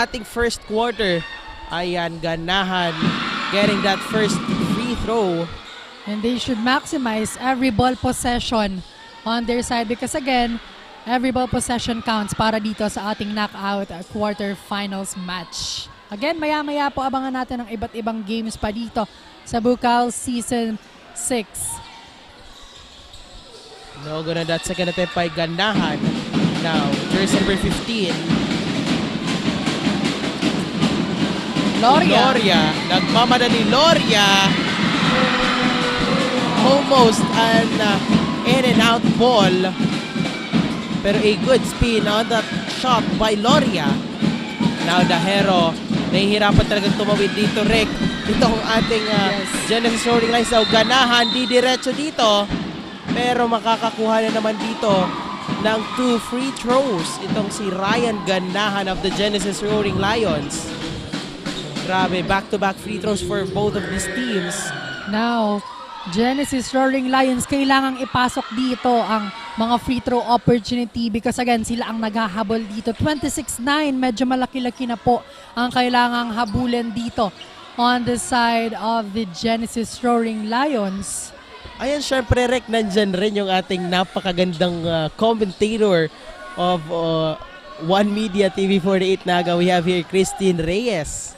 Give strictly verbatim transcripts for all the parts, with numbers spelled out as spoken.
ating first quarter. Ayan, Ganahan getting that first free throw. And they should maximize every ball possession on their side because again, every ball possession counts para dito sa ating knockout quarterfinals match. Again, maya-maya po abangan natin ang iba't ibang games pa dito sa Bukal Season six. No, gonna that second attempt by Ganahan. Now, jersey number fifteen. Loria. Loria. Nagmamadali Loria. Almost an uh, in and out ball. Pero a good spin on that shot by Loria. Now, Dahero. Nahihirapan talagang tumawid dito, Rick. Itong ating uh, Yes. Genesis Roaring Lions daw Ganahan. Didiretso dito. Pero makakakuha na naman dito ng two free throws itong si Ryan Ganahan of the Genesis Roaring Lions. Grabe, back-to-back free throws for both of these teams. Now, Genesis Roaring Lions, kailangang ipasok dito ang mga free throw opportunity because again, sila ang naghahabol dito. Twenty-six nine, medyo malaki-laki na po ang kailangang habulan dito on the side of the Genesis Roaring Lions. Ayan, syempre, Rick, nandyan rin yung ating napakagandang uh, commentator of uh, One Media T V forty-eight Naga. We have here Christine Reyes.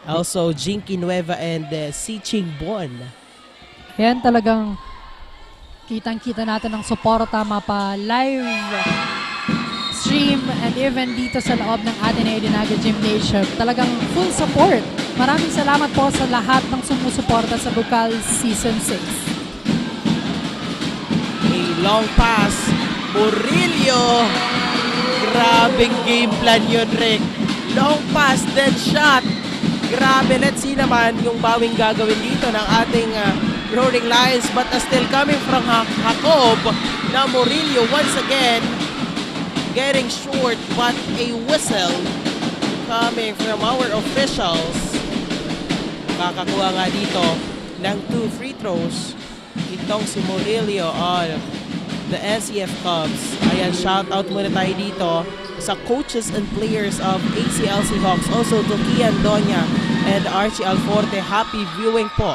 Also, Jinky Nueva and uh, Si Ching Bon. Ayan, talagang kitang-kita natin ang suporta mapa live stream and even dito sa loob ng Ateneo de Naga Gymnasium. Talagang full support. Maraming salamat po sa lahat ng sumusuporta sa Bukal Season six. A long pass. Murillo. Grabeng game plan yun, Rick. Long pass, then shot. Grabe, let's see naman yung bawing gagawin dito ng ating uh, Roaring Lions. But uh, still coming from ha Jacob na Murillo once again getting short but a whistle coming from our officials. Kakakuha nga dito ng two free throws itong si Murillo of the N C F Cubs. Ayan, shout out muna tayo dito sa coaches and players of A C L C Hawks. Also to Kian Doña and Archie Alforte. Happy viewing po.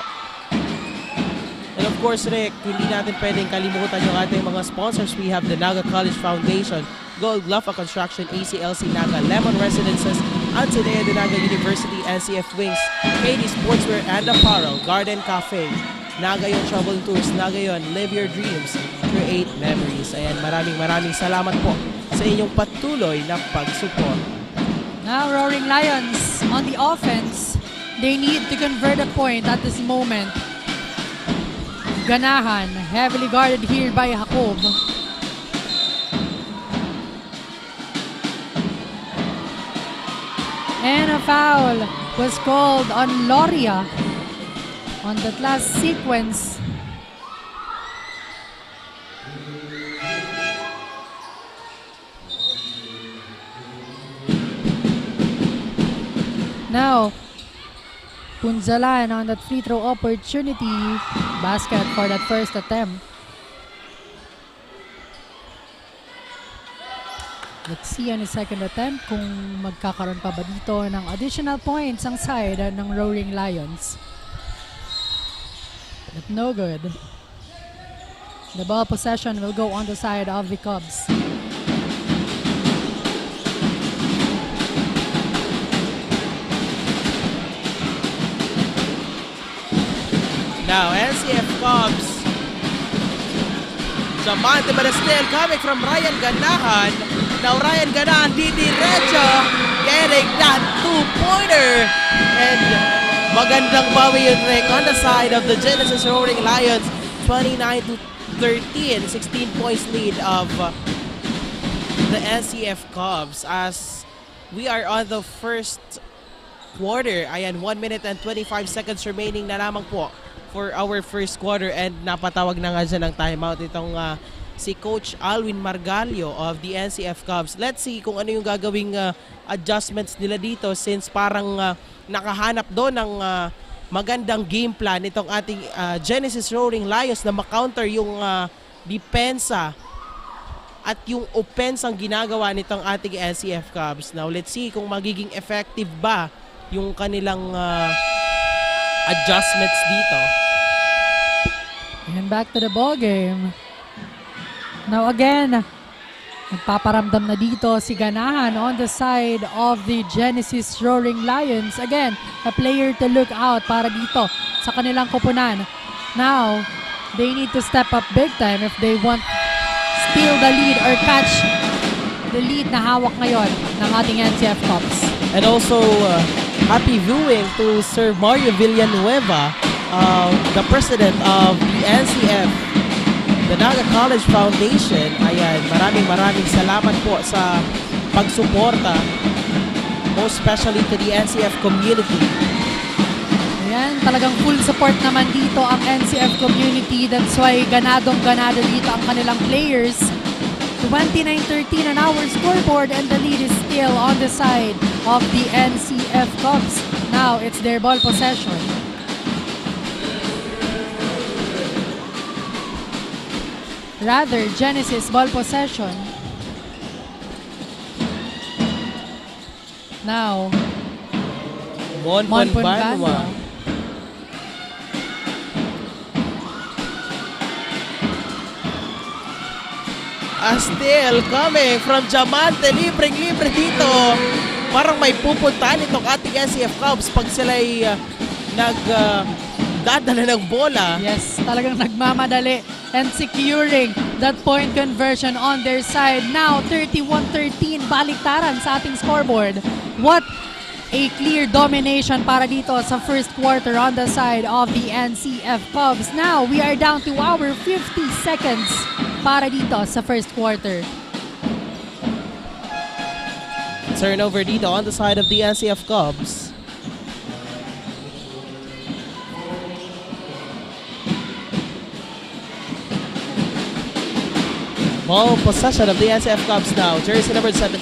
And of course, Rick, hindi natin pwedeng kalimutan yung ating mga sponsors. We have the Naga College Foundation, Gold Lafa Construction, A C L C Naga, Lemon Residences, Ateneo de Naga University, N C F Wings, K D Sportswear and Apparel, Garden Cafe, Nagayon Travel and Tours, Nagayon, live your dreams, create memories. Ayan, maraming maraming salamat po sa inyong patuloy na pagsuporta. Now, Roaring Lions on the offense. They need to convert a point at this moment. Ganahan, heavily guarded here by Jacob. And a foul was called on Loria on that last sequence. Now, Punzalan on that free throw opportunity. Basket for that first attempt. Let's see on the second attempt kung magkakaroon pa ba dito ng additional points ang side ng Roaring Lions. But no good. The ball possession will go on the side of the Cubs. Now, N C F Cubs. Diamante, but still coming from Ryan Ganahan. Now, Ryan Ganahan, didiretso, getting that two-pointer. And magandang bawi yun, Rick, on the side of the Genesis Roaring Lions. Twenty-nine to thirteen, sixteen points lead of uh, the N C F Cubs as we are on the first quarter. Ayan, one minute and twenty-five seconds remaining na lamang po for our first quarter and napatawag na nga dyan ng timeout itong uh, si Coach Alwin Margallo of the N C F Cubs. Let's see kung ano yung gagawing uh, adjustments nila dito since parang uh, nakahanap doon ng uh, magandang game plan itong ating uh, Genesis Roaring Lions na makounter yung uh, depensa at yung opensang ginagawa nitong ating N C F Cubs. Now, let's see kung magiging effective ba yung kanilang, ah, adjustments dito. And back to the ball game. Now again, nagpaparamdam na dito si Ganahan on the side of the Genesis Roaring Lions. Again, a player to look out para dito sa kanilang koponan. Now, they need to step up big time if they want steal the lead or catch the lead na hawak ngayon ng ating N C F Cubs. And also, uh, happy viewing to Sir Mario Villanueva, uh, the president of the N C F, the Naga College Foundation. Ayan, maraming maraming salamat po sa pagsuporta, most especially to the N C F community. Ayan, talagang full support naman dito ang N C F community. That's why ganadong ganado dito ang kanilang players. Twenty-nine thirteen on our scoreboard and the lead is still on the side of the N C F Cubs. Now, it's their ball possession. Rather, Genesis ball possession. Now, Mon Mon Ponbanwa. Ponbanwa. Ah, still coming from Diamante. Libreng-libre dito. Parang may pupuntahan itong ating N C F Cubs pag sila'y ah, nag ah, dadala ng bola. Yes, talagang nagmamadali and securing that point conversion on their side. Now, thirty-one thirteen, baliktaran sa ating scoreboard. What a clear domination para dito sa first quarter on the side of the N C F Cubs. Now, we are down to our fifty seconds para dito sa first quarter. Turnover dito on the side of the N C F Cubs. Ball possession of the N C F Cubs now. Jersey number seven.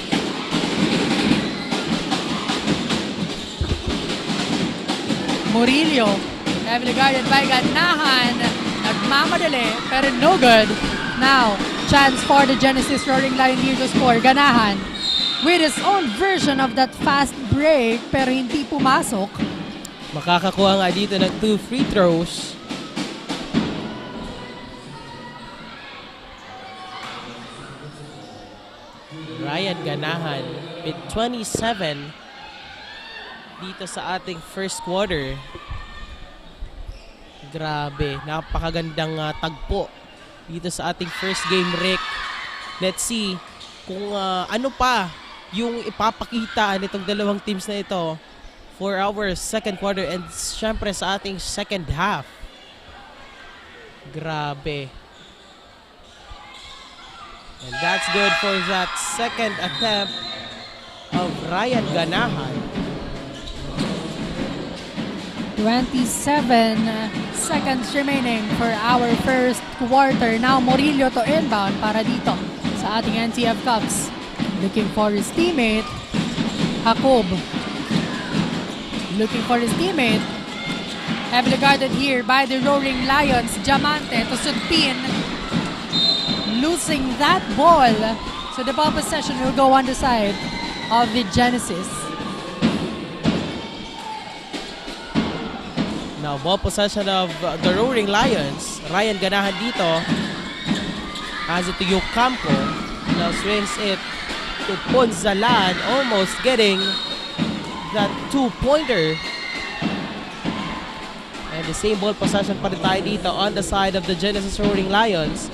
Murillo, heavily guarded by Ganahan. Nagmamadali, pero no good. Now, chance for the Genesis Roaring Lion here to score. Ganahan with his own version of that fast break, pero hindi pumasok. Makakakuha nga dito ng two free throws. Ryan Ganahan with twenty-seven dito sa ating first quarter. Grabe, napakagandang ah, tagpo dito sa ating first game, Rick. Let's see kung ah, ano pa yung ipapakita nitong dalawang teams na ito for our second quarter and syempre sa ating second half. Grabe. And that's good for that second attempt of Ryan Ganahan. Twenty-seven seconds remaining for our first quarter. Now, Murillo to inbound para dito sa ating N C F Cubs. Looking for his teammate, Jacob. Looking for his teammate. Heavily guarded here by the Roaring Lions. Diamante to Sudpin. Losing that ball. So the ball possession will go on the side of the Genesis. Now, ball possession of uh, the Roaring Lions. Ryan Ganahan dito. Has it to Yocampo. Now swings it to Ponzalan. Almost getting that two-pointer. And the same ball possession pa rin tayo dito on the side of the Genesis Roaring Lions.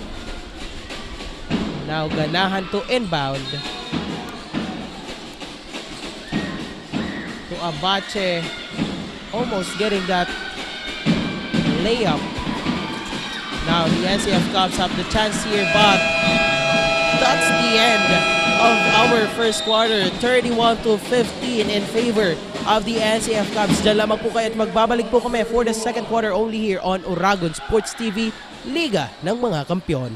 Now, Ganahan to inbound. To Abache. Almost getting that layup. Now, the N C F Cubs have the chance here, but that's the end of our first quarter. Thirty-one to fifteen in favor of the N C F Cubs. Diyan lamang po kayo at magbabalik po kami for the second quarter only here on Oragon Sports T V, Liga ng mga Kampiyon.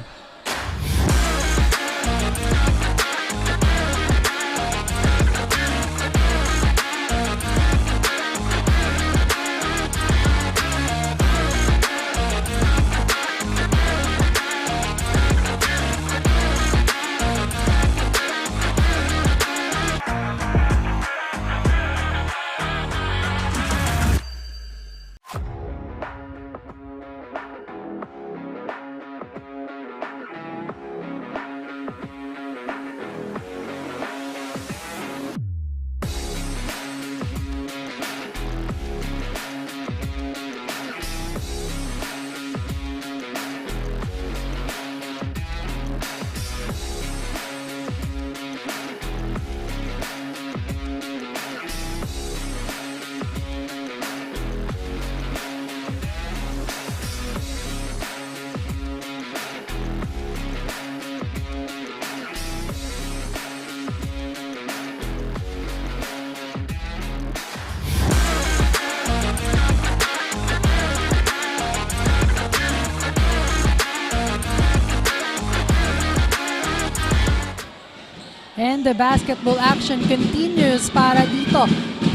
The basketball action continues para dito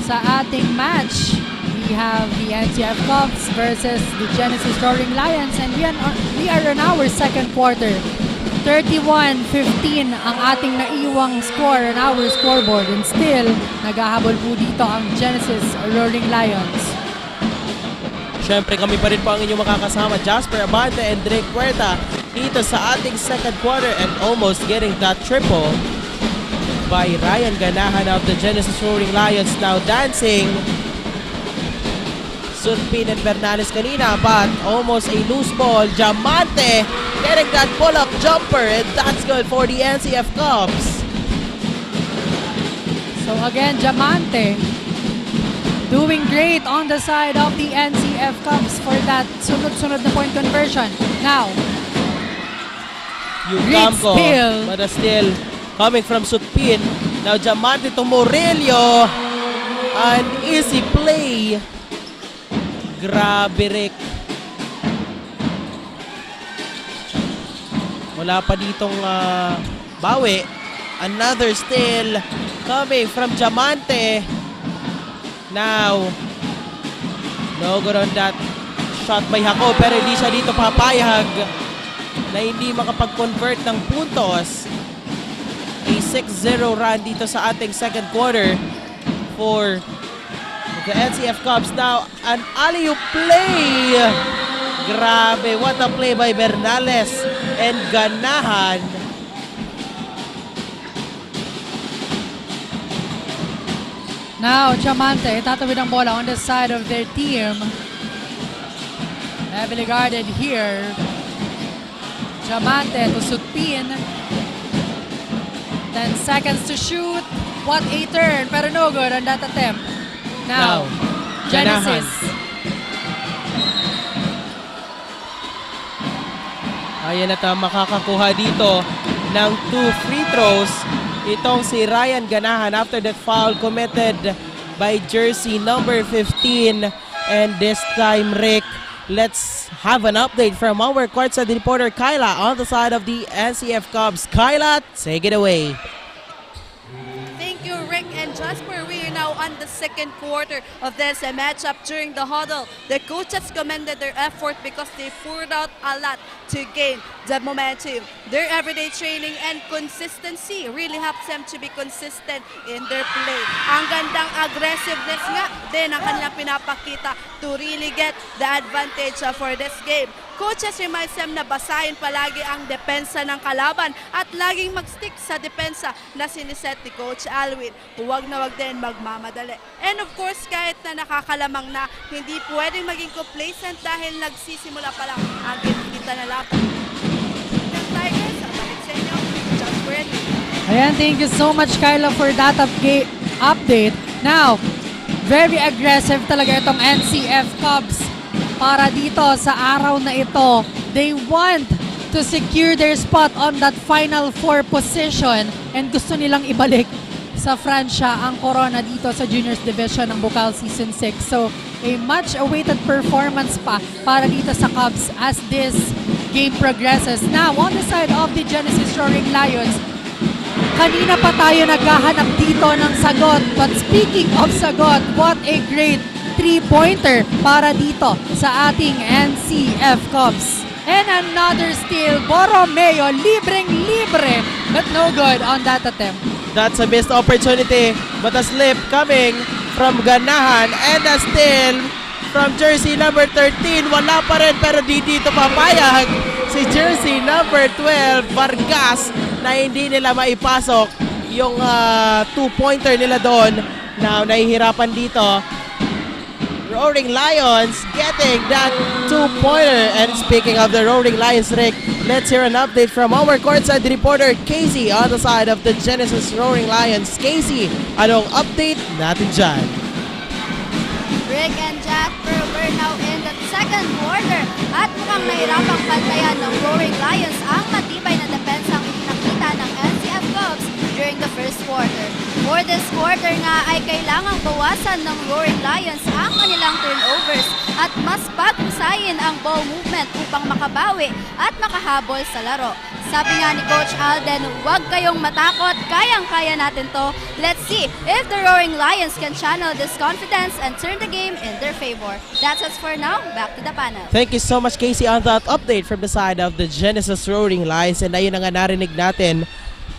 sa ating match. We have the N C F Cubs versus the Genesis Roaring Lions, and we are, we are on our second quarter. Thirty-one fifteen ang ating naiwang score on our scoreboard, and still, naghahabol po dito ang Genesis Roaring Lions. Siyempre, kami pa rin po ang inyong makakasama, Jasper Abante and Drake Puerta, dito sa ating second quarter and almost getting that triple by Ryan Ganahan of the Genesis Roaring Lions, now dancing. Sutpin and Bernales kanina, but almost a loose ball. Diamante getting that pull-up jumper, and that's good for the N C F Cubs. So again, Diamante doing great on the side of the N C F Cubs for that sunod-sunod na point conversion. Now, Yung Great Camco, steal. But a steal coming from Sutpin. Now, Diamante to Murillo. An easy play. Grabe, Rick. Wala pa ditong ah, bawi. Another steal coming from Diamante. Now, no good on that shot by Jacob, pero hindi siya dito papayag na hindi makapag-convert ng puntos. A six zero run dito sa ating second quarter for the N C F Cubs. Now, an alley-oop play. Grabe, what a play by Bernales and Ganahan. Now, Diamante, itatawid ang bola on the side of their team. Heavily guarded here. Diamante to Sutpin. Ten seconds to shoot. What a turn, pero no good on that attempt. Now, Now, Genesis. Ganahan. Ayan at ah, makakakuha dito ng two free throws itong si Ryan Ganahan after that foul committed by jersey number fifteen. And this time, Rick, let's have an update from our courtside reporter, Kyla, on the side of the N C F Cubs. Kyla, take it away. Thank you, Rick and Jasper. We are now on the second quarter of this uh, matchup. During the huddle, the coaches commended their effort because they poured out a lot to gain the momentum. Their everyday training and consistency really helps them to be consistent in their play. Ang gandang aggressiveness nga din ang kanilang pinapakita to really get the advantage uh, for this game. Coaches reminds them na basahin palagi ang depensa ng kalaban at laging mag-stick sa depensa na siniset ni Coach Alwin. Huwag na wag din magmamadali. And of course, kahit na nakakalamang na, hindi pwedeng maging complacent dahil nagsisimula pa lang ang ginigita na laban. Ng Tigers, ang balik sa inyo, John Freddy. Ayan, thank you so much, Kyla, for that upga- update. Now, very aggressive talaga itong N C F Cubs para dito sa araw na ito. They want to secure their spot on that final four position and gusto nilang ibalik sa Francia ang corona dito sa Juniors Division ng Bukal Season six. So, a much awaited performance pa para dito sa Cubs as this game progresses. Now, on the side of the Genesis Roaring Lions, kanina pa tayo naghahanap dito ng sagot. But speaking of sagot, what a great three-pointer para dito sa ating N C F Cubs. And another steal, Borromeo, libreng-libre, but no good on that attempt. That's a missed opportunity, but a slip coming from Ganahan and a steal from jersey number thirteen. Wala pa rin, pero di dito papayag si jersey number twelve, Vargas, na hindi nila maipasok yung ah, two-pointer nila doon. Now, nahihirapan dito. Roaring Lions getting that two-pointer. And speaking of the Roaring Lions, Rick, let's hear an update from our courtside reporter, Casey, on the side of the Genesis Roaring Lions. Casey, anong update natin dyan? Rick and Jasper, we're now in the second quarter at mukhang nahirapang pantayan ng Roaring Lions ang matibay na depensang ipinakita ng N C F Cubs. during the first quarter. For this quarter nga ay kailangang bawasan ng Roaring Lions ang kanilang turnovers at mas paghusayin ang ball movement upang makabawi at makahabol sa laro. Sabi nga ni Coach Alden, "Huwag kayong matakot, kayang-kaya natin 'to." Let's see if the Roaring Lions can channel this confidence and turn the game in their favor. That's it for now. Back to the panel. Thank you so much, Casey, on that update from the side of the Genesis Roaring Lions. And ayun na nga, narinig natin,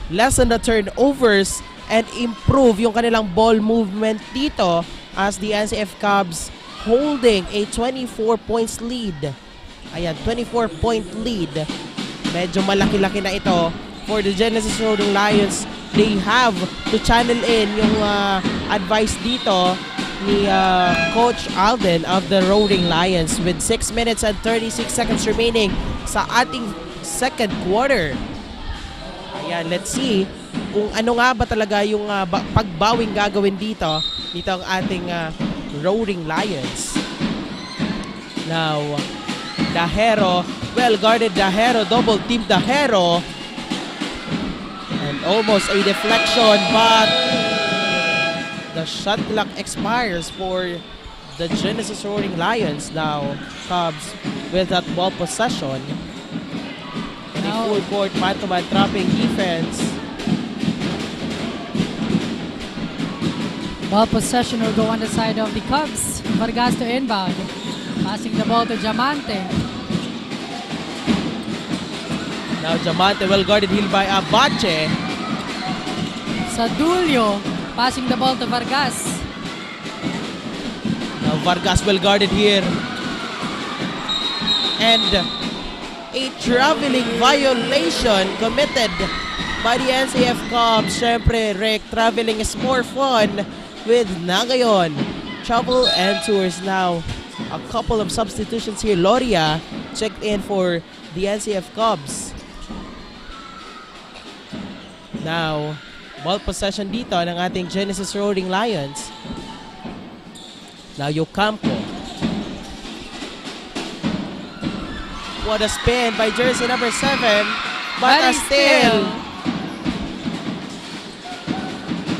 lessen the turnovers and improve yung kanilang ball movement dito as the N C F Cubs holding a twenty-four points lead. Ayan, twenty-four point lead. Medyo malaki-laki na ito for the Genesis Roaring Lions. They have to channel in yung ah, advice dito ni ah, Coach Alden of the Roaring Lions with six minutes and thirty-six seconds remaining sa ating second quarter. Ayan, let's see kung ano nga ba talaga yung ah, ba- pagbawing gagawin dito nitong ating ah, Roaring Lions. Now, Dahero, well guarded Dahero, double team Dahero. And almost a deflection, but the shot clock expires for the Genesis Roaring Lions. Now, Cubs with that ball possession. In a Now- full court man-to-man trapping defense. Ball possession will go on the side of the Cubs. Vargas to inbound. Passing the ball to Diamante. Now Diamante, well guarded here by Abache. Sadulio. Passing the ball to Vargas. Now Vargas, well guarded here. And a traveling violation committed by the N C F Cubs. Siyempre, Rick, traveling is more fun with Nagayon Travel and Tours. Now, a couple of substitutions here. Loria checked in for the N C F Cubs. Now, ball possession dito ng ating Genesis Roaring Lions. Now, Yocampo. What a spin by jersey number seven. But, But a it's steal. still.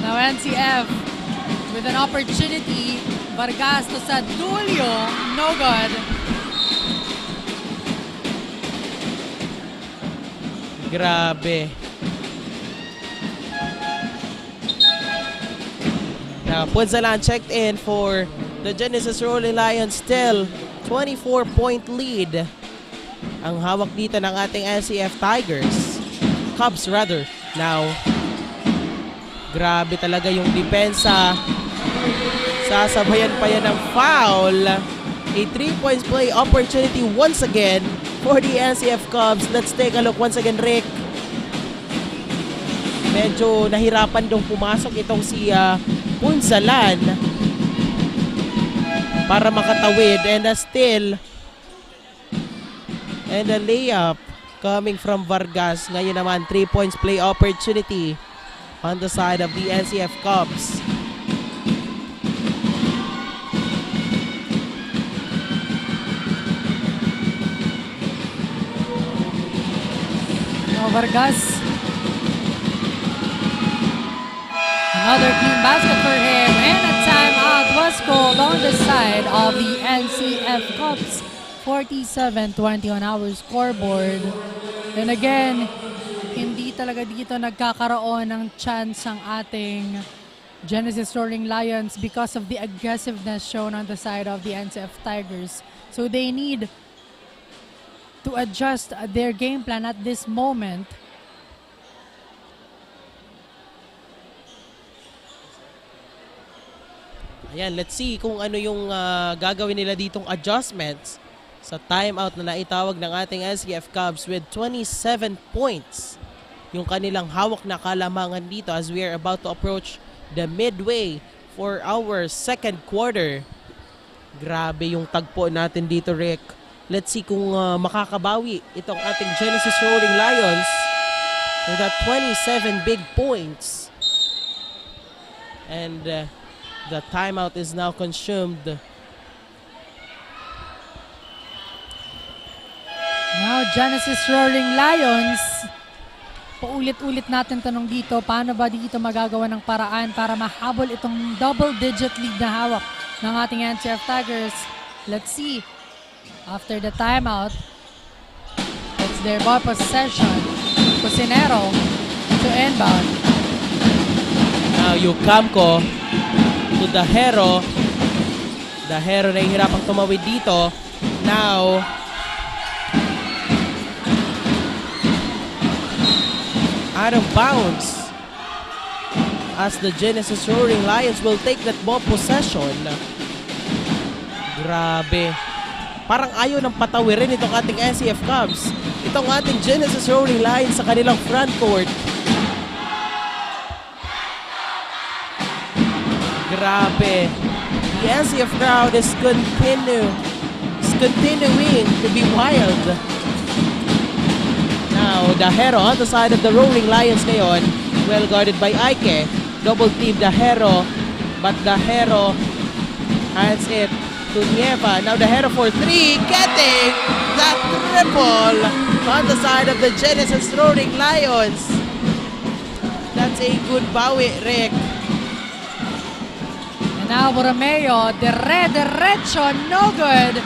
Now N C F with an opportunity. Vargas to Sadulio. No good. Grabe. Now, Punsalan checked in for the Genesis Roaring Lions. Still, twenty-four point lead ang hawak dito ng ating N C F Tigers. Cubs, rather. Now, grabe talaga yung depensa. Sasabayan pa yan ng foul. A three points play opportunity once again for the N C F Cubs. Let's take a look once again, Rick. Medyo nahirapan dong pumasok itong si ah, Punsalan para makatawid, and a steal and a layup coming from Vargas. Ngayon naman, three points play opportunity on the side of the N C F Cubs. Now Vargas. Another clean basket for him. And a timeout was called on the side of the N C F Cubs. Forty-seven twenty on our scoreboard. And again, hindi talaga dito nagkakaroon ng chance ang ating Genesis Roaring Lions because of the aggressiveness shown on the side of the N C F Tigers. So they need to adjust their game plan at this moment. Ayan, let's see kung ano yung ah, gagawin nila ditong adjustments sa timeout na naitawag ng ating N C F Cubs with twenty-seven points. Yung kanilang hawak na kalamangan dito as we are about to approach the midway for our second quarter. Grabe yung tagpo natin dito, Rick. Let's see kung ah, makakabawi itong ating Genesis Roaring Lions with that twenty-seven big points. And uh, the timeout is now consumed. Now Genesis Roaring Lions Paulit-ulit natin tanong dito, paano ba dito magagawa ng paraan para mahabol itong double-digit lead na hawak ng ating N C F Tigers? Let's see. After the timeout, it's their ball possession. Cusinero to inbound. Now, Yucamco to Dahero. Dahero nahihirapang tumawid dito. Now, out of bounds as the Genesis Roaring Lions will take that ball possession. Grabe. Parang ayaw ng patawirin itong ating N C F Cubs. Itong ating Genesis Roaring Lions sa kanilang front court. Grabe. The N C F crowd is continue is continuing to be wild. Now, Dahero on the side of the Roaring Lions ngayon. Well guarded by Aike. Double team Dahero. But Dahero hands it to Nieva. Now Dahero for three. Getting the triple on the side of the Genesis Roaring Lions. That's a good bawi, Rick. And now Borromeo, dire-diretso, no good.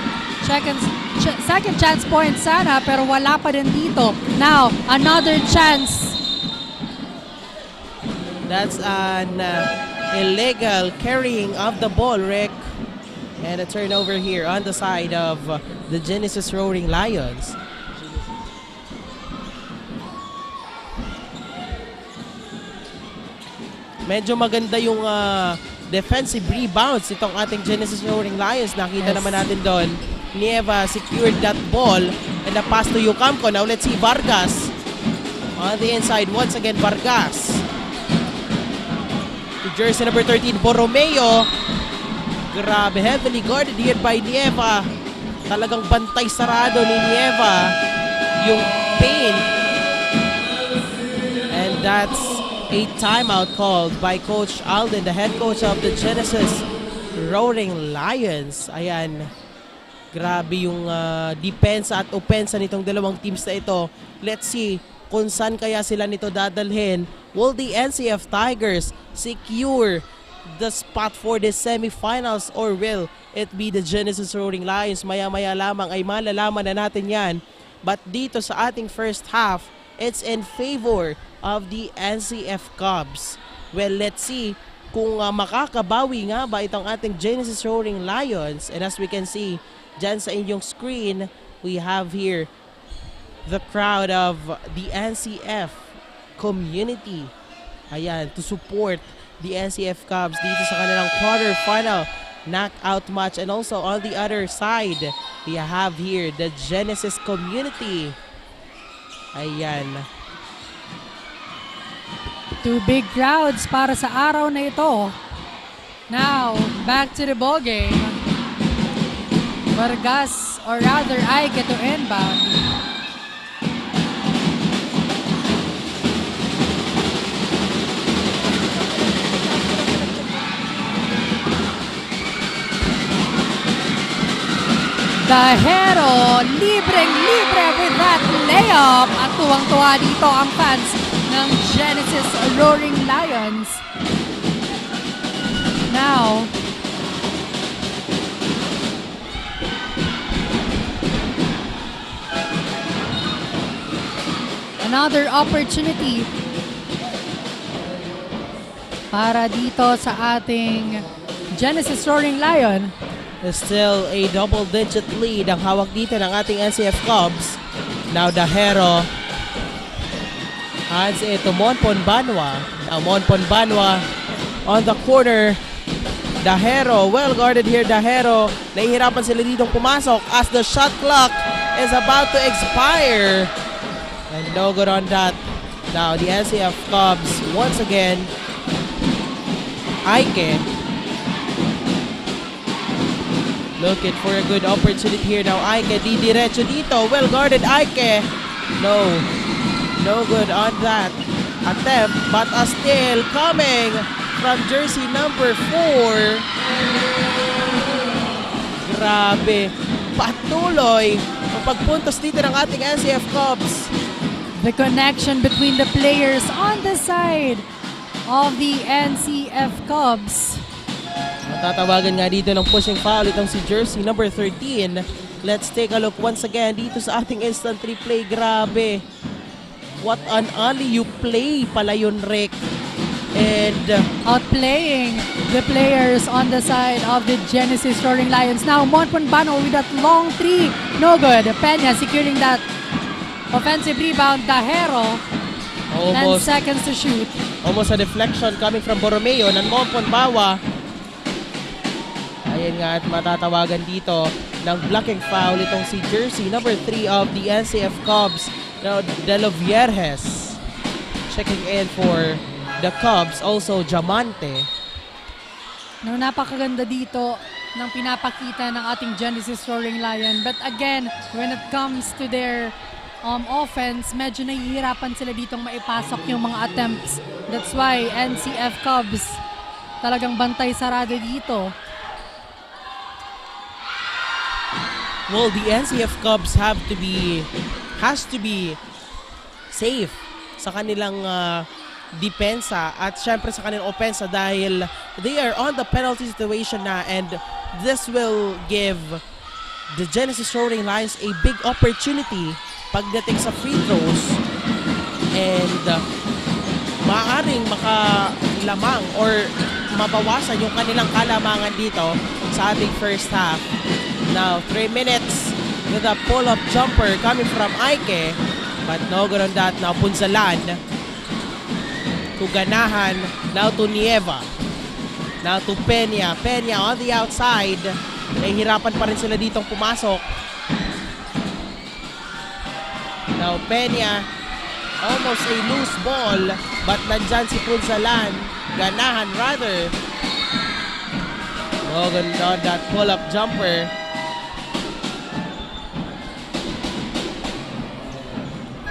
Second, ch- second chance point sana, pero wala pa din dito. Now, another chance. That's an uh, illegal carrying of the ball, Rick. And a turnover here on the side of uh, the Genesis Roaring Lions. Medyo maganda yung ah, defensive rebounds itong ating Genesis Roaring Lions. Nakita Yes. naman natin doon. Nieva secured that ball and a pass to Yucamco. Now let's see Vargas. On the inside, once again, Vargas. To jersey number thirteen, Borromeo. Grabe, heavily guarded here by Nieva. Talagang bantay sarado ni Nieva yung paint. And that's a timeout called by Coach Alden, the head coach of the Genesis Roaring Lions. Ayan, grabe yung ah, depensa at opensa nitong dalawang teams na ito. Let's see kung saan kaya sila nito dadalhin. Will the N C F Tigers secure the spot for the semifinals or will it be the Genesis Roaring Lions? Maya-maya lamang ay malalaman na natin yan. But dito sa ating first half, it's in favor of the N C F Cubs. Well, let's see kung ah, makakabawi nga ba itong ating Genesis Roaring Lions. And as we can see dyan sa inyong screen, we have here the crowd of the N C F community. Ayan, to support the N C F Cubs dito sa kanilang quarterfinal knockout match. And also on the other side, we have here the Genesis community. Ayan. Two big crowds para sa araw na ito. Now, back to the ball game. Vargas, or rather, Aike to inbound. Dahero, libreng-libre with that layup. At tuwang-tuwa dito ang fans ng Genesis Roaring Lions. Now, another opportunity para dito sa ating Genesis Roaring Lion. Still a double-digit lead ang hawak dito ng ating N C F Cubs. Now Dahero. Hands it to Monpon Banwa. Now Monpon Banwa on the corner. Dahero, well guarded here Dahero. Nahihirapan sila ditong pumasok as the shot clock is about to expire. And no good on that. Now the N C F Cubs once again. Aike. Looking for a good opportunity here now. Aike, didiretso dito. Well guarded, Aike. No. No good on that attempt. But a steal coming from jersey number four. Grabe. Patuloy ang pagpuntos dito ng ating N C F Cubs. The connection between the players on the side of the N C F Cubs. Matatawagan nga dito ng pushing foul itong si jersey number thirteen. Let's take a look once again dito sa ating instant replay. Grabe. What an alley-oop play pala yun, Rick. And uh, Outplaying the players on the side of the Genesis Roaring Lions. Now, Mon Ponbano with that long three. No good. Peña securing that offensive rebound. Dahero, ten almost, seconds to shoot. almost a deflection coming from Borromeo. Nanmon Ponbawa. Ayan nga at matatawagan dito ng blocking foul itong si jersey number three of the N C F Cubs, now De Los Vierges. Checking in for the Cubs, also Diamante. No, napakaganda dito ng pinapakita ng ating Genesis Roaring Lion. But again, when it comes to their um, offense, medyo nahihirapan sila ditong maipasok yung mga attempts. That's why N C F Cubs talagang bantay sarado dito. Well, the N C F Cubs have to be, has to be safe sa kanilang ah, depensa at syempre sa kanilang opensa dahil they are on the penalty situation na, and this will give the Genesis Roaring Lions a big opportunity pagdating sa free throws, and uh, maaaring makalamang or mabawasan yung kanilang kalamangan dito sa ating first half. Now, three minutes with a pull-up jumper coming from Aike, but no good on that. Now, Punzalan to Ganahan, now to Nieva, now to Peña. Peña on the outside. Nahihirapan pa rin sila ditong pumasok. Now, Peña, almost a loose ball, but nandyan si Punzalan. Ganahan, rather. No good on that pull-up jumper.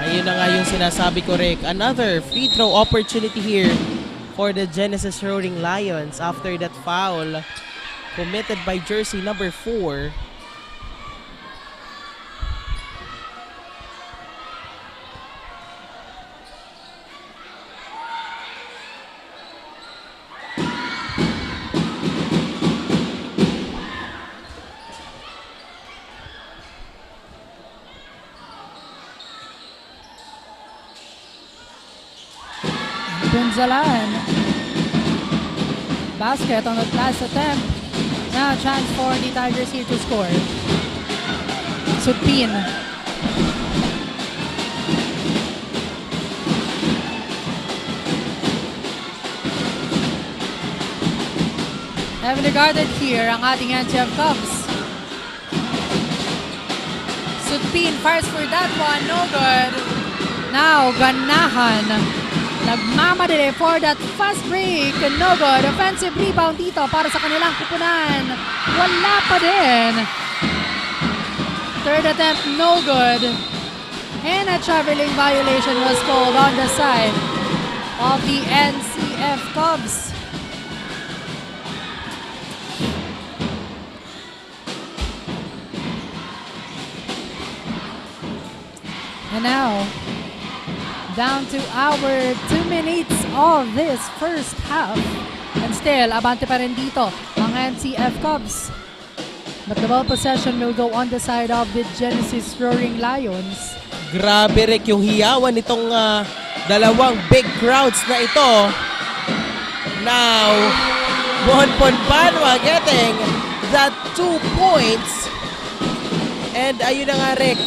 Ayun na nga yung sinasabi ko, Rick. Another free throw opportunity here for the Genesis Roaring Lions after that foul committed by jersey number four. Punzalan. Basket on the last attempt. Now, chance for the Tigers here to score. Sutpin. Heavily guarded here ang ating N C F Cubs. Sutpin fires for that one, no good. Now, Ganahan. Nagmamadali for that fast break, no good. Offensive rebound dito para sa kanilang kupunan. Wala pa din. Third attempt, no good. And a traveling violation was called on the side of the N C F Cubs. And now, down to our two minutes of this first half. And still, abante pa rin dito ang N C F Cubs. But the ball possession will go on the side of the Genesis Roaring Lions. Grabe, Rick, yung hiyawan nitong ah, dalawang big crowds na ito. Now, Bonbon Banwa getting that two points. And ayun na nga, Rick,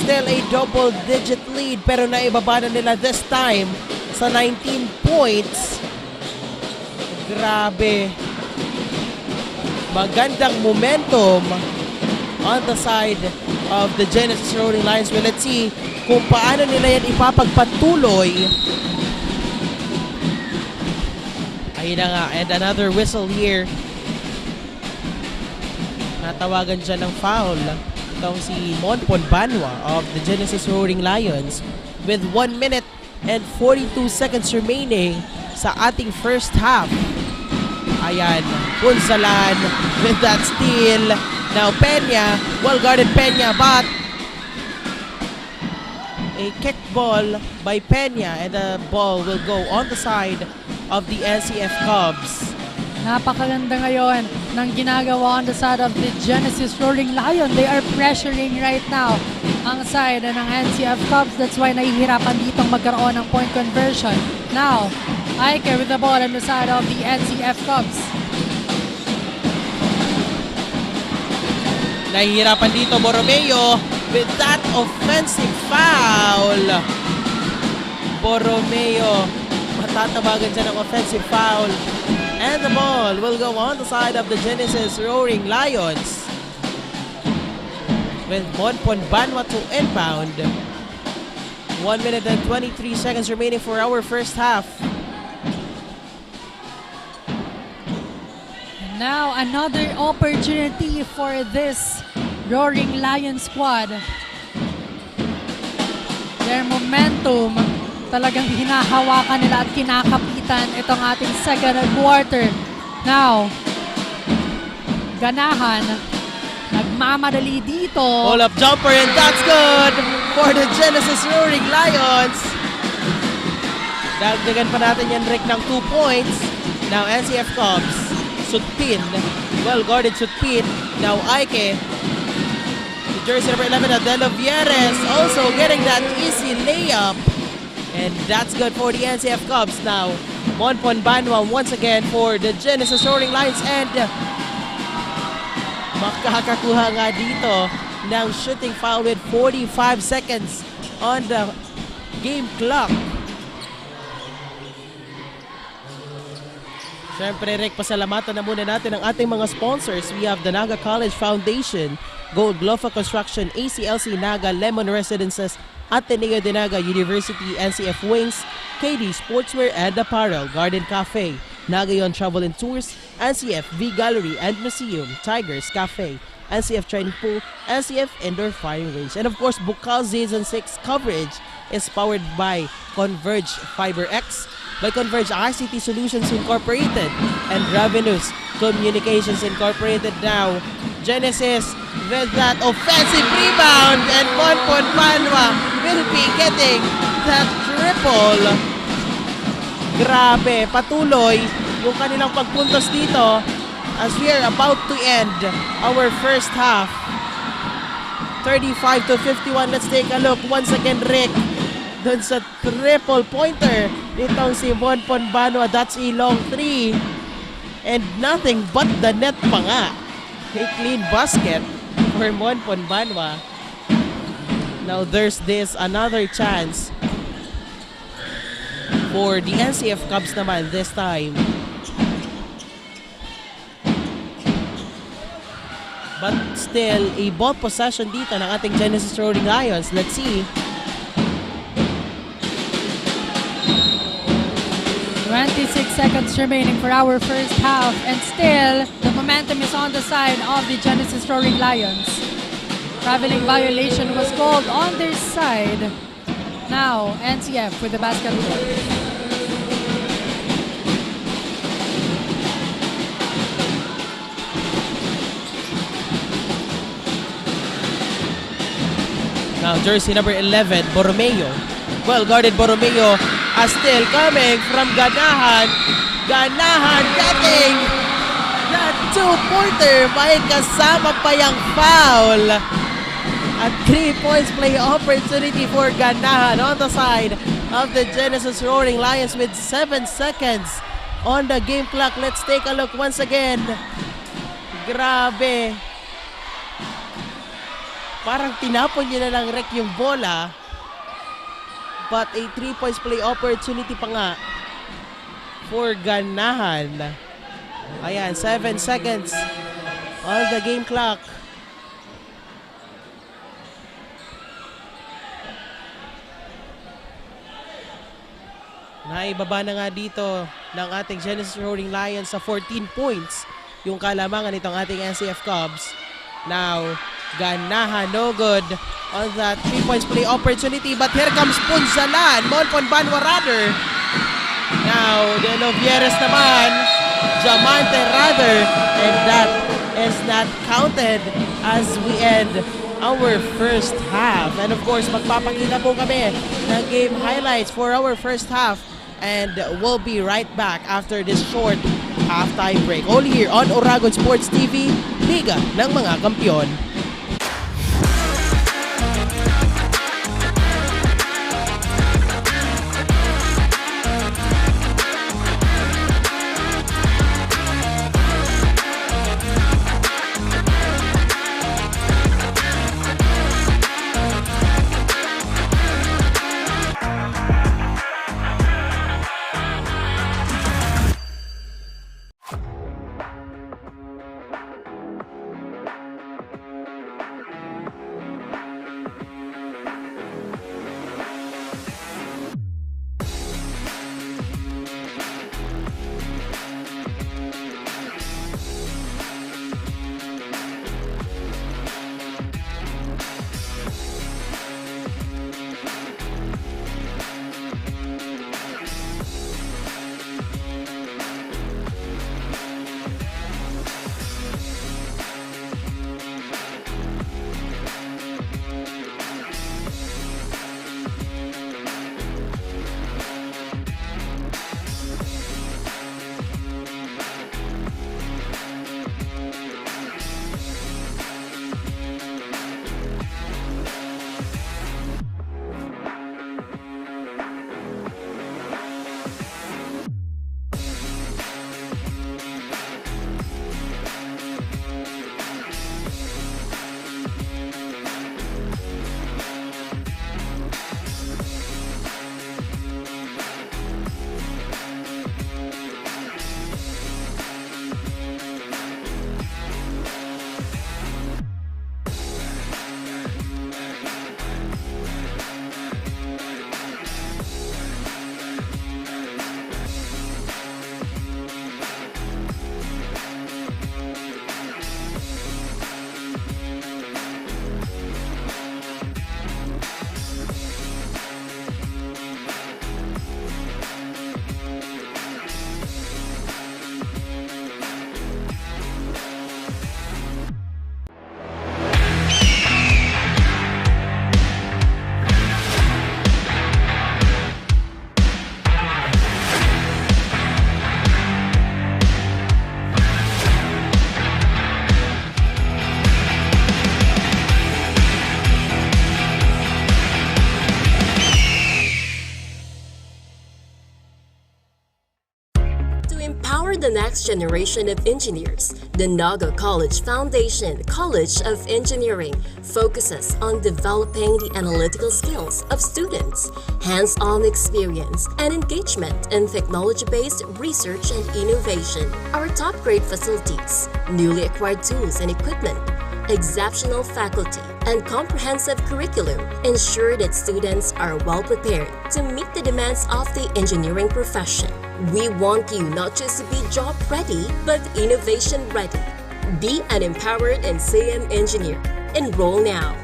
still a double-digit lead, pero naibaba na nila this time sa nineteen points. Grabe. Magandang momentum on the side of the Genesis Roaring Lions. Well, let's see kung paano nila yan ipapagpatuloy. Ayun na nga, and another whistle here. Natawagan siya ng foul. Itong si Monpon Banwa of the Genesis Roaring Lions with one minute and forty-two seconds remaining sa ating first half. Ayan, Punsalan with that steal. Now Peña, well guarded Peña, but A kick ball by Peña, and the ball will go on the side of the N C F Cubs. Napakaganda ngayon ng ginagawa on the side of the Genesis Roaring Lion. They are pressuring right now ang side ng N C F Cubs. That's why nahihirapan ditong magkaroon ng point conversion. Now, Aike with the ball on the side of the N C F Cubs. Nahihirapan dito, Borromeo, with that offensive foul. Borromeo, matatabagan siya ng offensive foul. And the ball will go on the side of the Genesis Roaring Lions. With Monpon Banwa to inbound. One minute and twenty-three seconds remaining for our first half. And now, another opportunity for this Roaring Lion squad. Their momentum, talagang hinahawakan nila at kinakapitan itong ating second quarter. Now, Ganahan, nagmamadali dito. Pull-up jumper, and that's good for the Genesis Roaring Lions. Dagdagan pa natin yan, Rick, ng two points. Now, N C F Cubs, Sutpin. Well guarded Sutpin. Now, Aike. The jersey number eleven, Adelo Vieres, also getting that easy layup. And that's good for the N C F Cubs now. Monpon Banwa once again for the Genesis Roaring Lions, and makakakuha nga dito ng shooting foul with forty-five seconds on the game clock. Siyempre, Rick, pasalamatan na muna natin ang ating mga sponsors. We have the Naga College Foundation, Gold Lofa Construction, A C L C Naga, Lemon Residences, Ateneo de Naga University, N C F Wings, K D Sportswear and Apparel, Garden Cafe, Nagayon Travel and Tours, N C F V Gallery and Museum, Tigers Cafe, N C F Training Pool, N C F Indoor Firing Range. And of course, Bukal Season six coverage is powered by Converge Fiber X, by Converge I C T Solutions Incorporated, and Ravenous Communications Incorporated now. Genesis with that offensive rebound, and Monpon Banwa will be getting that triple. Grabe, patuloy yung kanilang pagpuntos dito as we are about to end our first half. Thirty-five to fifty-one. Let's take a look once again, Rick, dun sa triple pointer nitong si Monpon Banwa. That's a long three. And nothing but the net pa nga. A clean basket for Monpon Banwa. Now there's this another chance for the N C F Cubs naman this time. But still, a ball possession dito ng ating Genesis Roaring Lions. Let's see. Twenty-six seconds remaining for our first half, and still, the momentum is on the side of the Genesis Roaring Lions. Traveling violation was called on their side. Now, N C F with the basketball. Now, jersey number eleven, Borromeo. Well guarded Borromeo, a steal coming from Ganahan. Ganahan getting that two-pointer, may kasama pa yang foul. A three points play opportunity for Ganahan on the side of the Genesis Roaring Lions with seven seconds on the game clock. Let's take a look once again. Grabe. Parang tinapon niya na lang, Rick, yung bola. But a three points play opportunity pa nga for Ganahan. Ayan, seven seconds on the game clock. Naibaba na nga dito ng ating Genesis Roaring Lions sa fourteen points yung kalamangan nitong ating N C F Cubs. Now, Ganahan, no good on that three points play opportunity. But here comes Punzalan, Monpon Banwa rather. Now, De Lovieres naman, Diamante rather. And that is not counted as we end our first half. And of course, magpapakita po kami ng game highlights for our first half. And we'll be right back after this short halftime break. Only here on Oragon Sports T V, Liga ng mga Kampiyon. To empower the next generation of engineers, the Naga College Foundation College of Engineering focuses on developing the analytical skills of students, hands-on experience, and engagement in technology-based research and innovation. Our top-grade facilities, newly acquired tools and equipment, exceptional faculty, and comprehensive curriculum ensure that students are well prepared to meet the demands of the engineering profession. We want you not just to be job ready, but innovation ready. Be an empowered and C M engineer. Enroll now.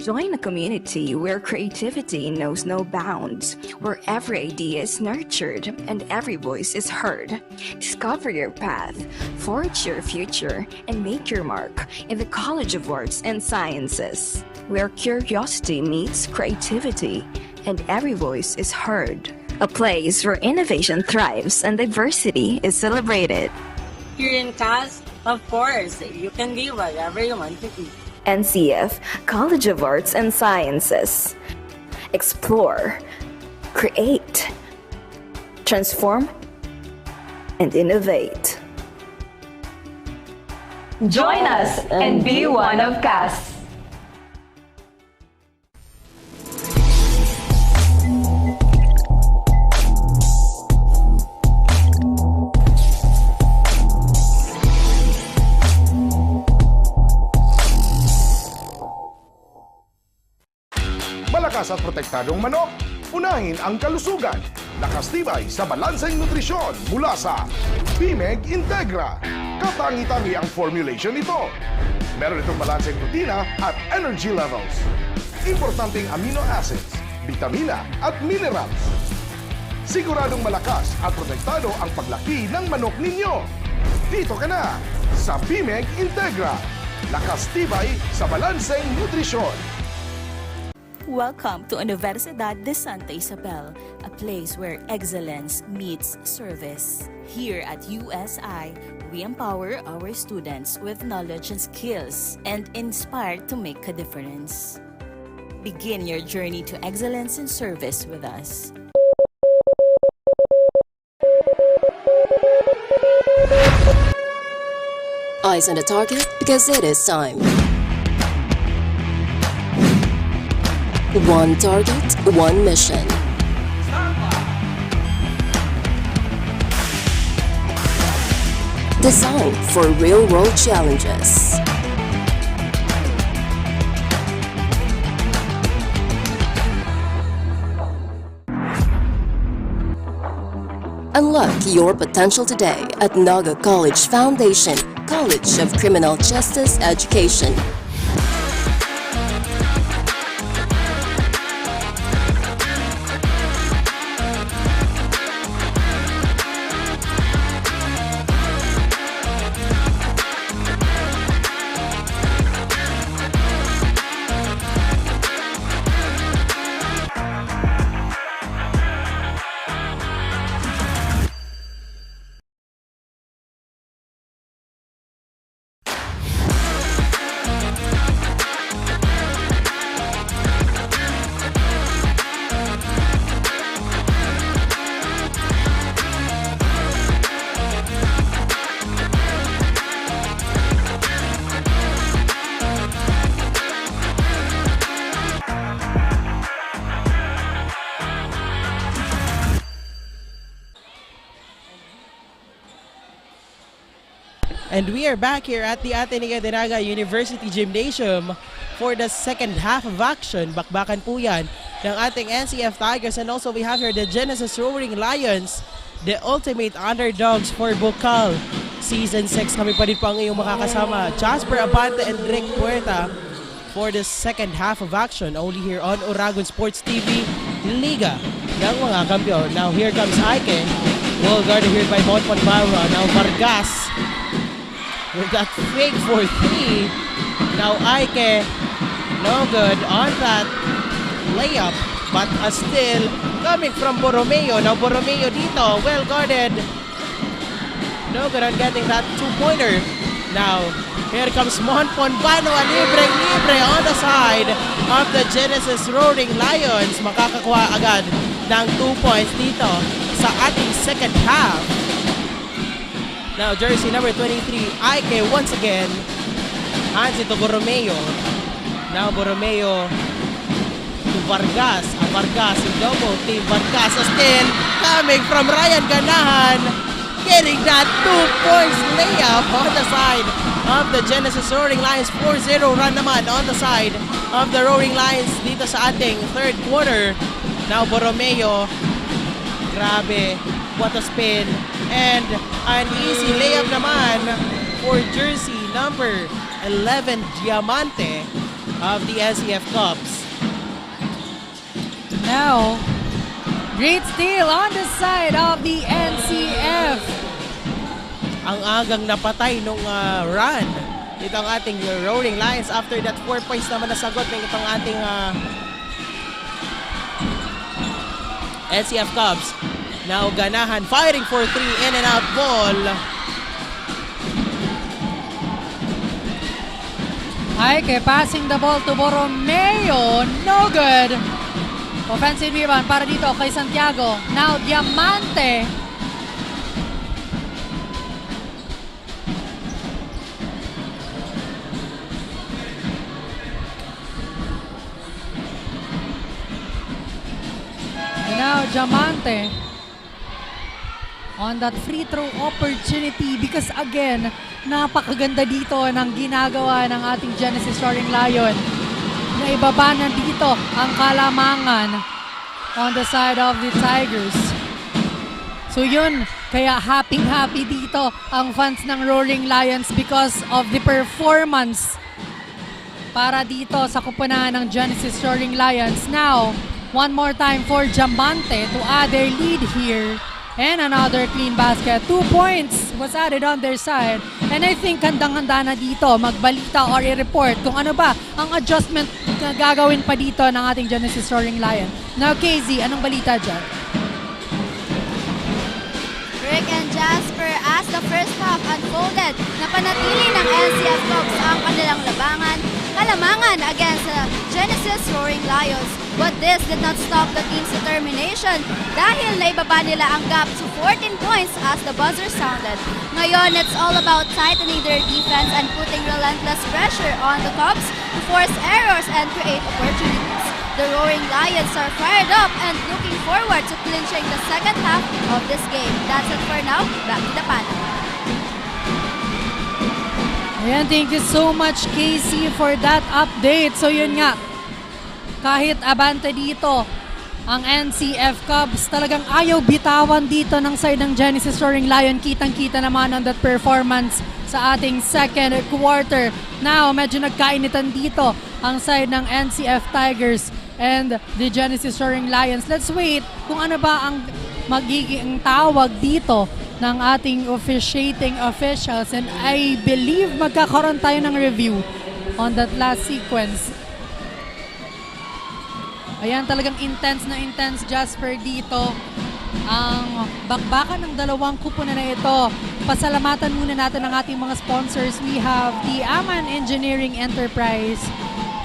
Join a community where creativity knows no bounds, where every idea is nurtured and every voice is heard. Discover your path, forge your future, and make your mark in the College of Arts and Sciences, where curiosity meets creativity and every voice is heard. A place where innovation thrives and diversity is celebrated. Here in CAS, of course, you can be whatever you want to be. N C F, College of Arts and Sciences. Explore, create, transform, and innovate. Join us and be one of CAS. Malakas at protektadong manok, unahin ang kalusugan. Lakas tibay sa balanseng nutrisyon mula sa Bimeg Integra. Katangi-tangi ang formulation nito. Meron itong balanseng protina at energy levels. Importanteng amino acids, bitamina at minerals. Siguradong malakas at protektado ang paglaki ng manok ninyo. Dito ka na sa Bimeg Integra. Lakas tibay sa balanseng nutrisyon. Welcome to Universidad de Santa Isabel, a place where excellence meets service. Here at U S I, we empower our students with knowledge and skills and inspire to make a difference. Begin your journey to excellence in service with us. Eyes on the target, because it is time. One target, one mission. Designed for real-world challenges. Unlock your potential today at Naga College Foundation, College of Criminal Justice Education. And we are back here at the Ateneo de Naga University Gymnasium for the second half of action. Bakbakan po yan ng ating N C F Tigers. And also we have here the Genesis Roaring Lions, the ultimate underdogs for Bukal Season six. Kami pa rin po ang iyong makakasama, Jasper Abante and Rick Puerta. For the second half of action, only here on Oragon Sports T V, Liga ng mga Kampiyon. Now here comes Aike. Well guarded here by Bonbon Barra. Now Vargas with that fake for three. Now Aike, no good on that layup. But a steal coming from Borromeo. Now Borromeo dito, well guarded. No good on getting that two-pointer. Now, here comes Mon Ponbano, a libreng-libre on the side of the Genesis Roaring Lions. Makakakuha agad ng two points dito sa ating second half. Now, jersey number twenty-three, Aike once again. Hands it to Borromeo. Now, Borromeo to Vargas. A Vargas, si Lobo, Team Vargas. A steal coming from Ryan Ganahan. Getting that two points layup on the side of the Genesis Roaring Lions. Four zero run naman on the side of the Roaring Lions dito sa ating third quarter. Now, Borromeo. Grabe. What a spin. And an easy layup naman for jersey number eleven, Diamante of the N C F Cubs. Now, great steal on the side of the N C F. Ang agang napatay nung, ah, run. Ito ang ating Roaring Lions. After that, four points naman nasagot ng itong ating, ah, N C F Cubs. Now, Ganahan firing for three, in and out ball. Aike passing the ball to Borromeo. No good. Offensive rebound para dito kay Santiago. Now, Diamante. Now, Diamante on that free throw opportunity because again, napakaganda dito ng ginagawa ng ating Genesis Roaring Lion. Naibabanan dito ang kalamangan on the side of the Tigers. So yun, kaya happy-happy dito ang fans ng Roaring Lions because of the performance para dito sa koponan ng Genesis Roaring Lions. Now, One more time for Diamante to add their lead here. And another clean basket. Two points was added on their side. And I think handang-handa na dito magbalita or i-report kung ano ba ang adjustment na gagawin pa dito ng ating Genesis Roaring Lion. Now, K Z, anong balita dyan? Rick and Jasper, as the first half unfolded, napanatili ng N C F Cubs ang kanilang labangan, kalamangan against the Genesis Roaring Lions. But this did not stop the team's determination dahil naibaba nila ang gap to fourteen points as the buzzer sounded. Ngayon, it's all about tightening their defense and putting relentless pressure on the Cubs to force errors and create opportunities. The Roaring Lions are fired up and looking forward to clinching the second half of this game. That's it for now. Back to the panel. Ayan, thank you so much, K C, for that update. So yun nga, kahit abante dito ang N C F Cubs, talagang ayaw bitawan dito ng side ng Genesis Roaring Lion. Kitang-kita naman on that performance sa ating second quarter. Now, medyo nagkainitan dito ang side ng N C F Tigers and the Genesis Roaring Lions. Let's wait kung ano ba ang magiging tawag dito ng ating officiating officials. And I believe magkakaroon tayo ng review on that last sequence. Ayan, talagang intense na intense, Jasper, dito ang bakbakan ng dalawang kupunan na ito. Pasalamatan muna natin ang ating mga sponsors. We have the Aman Engineering Enterprise,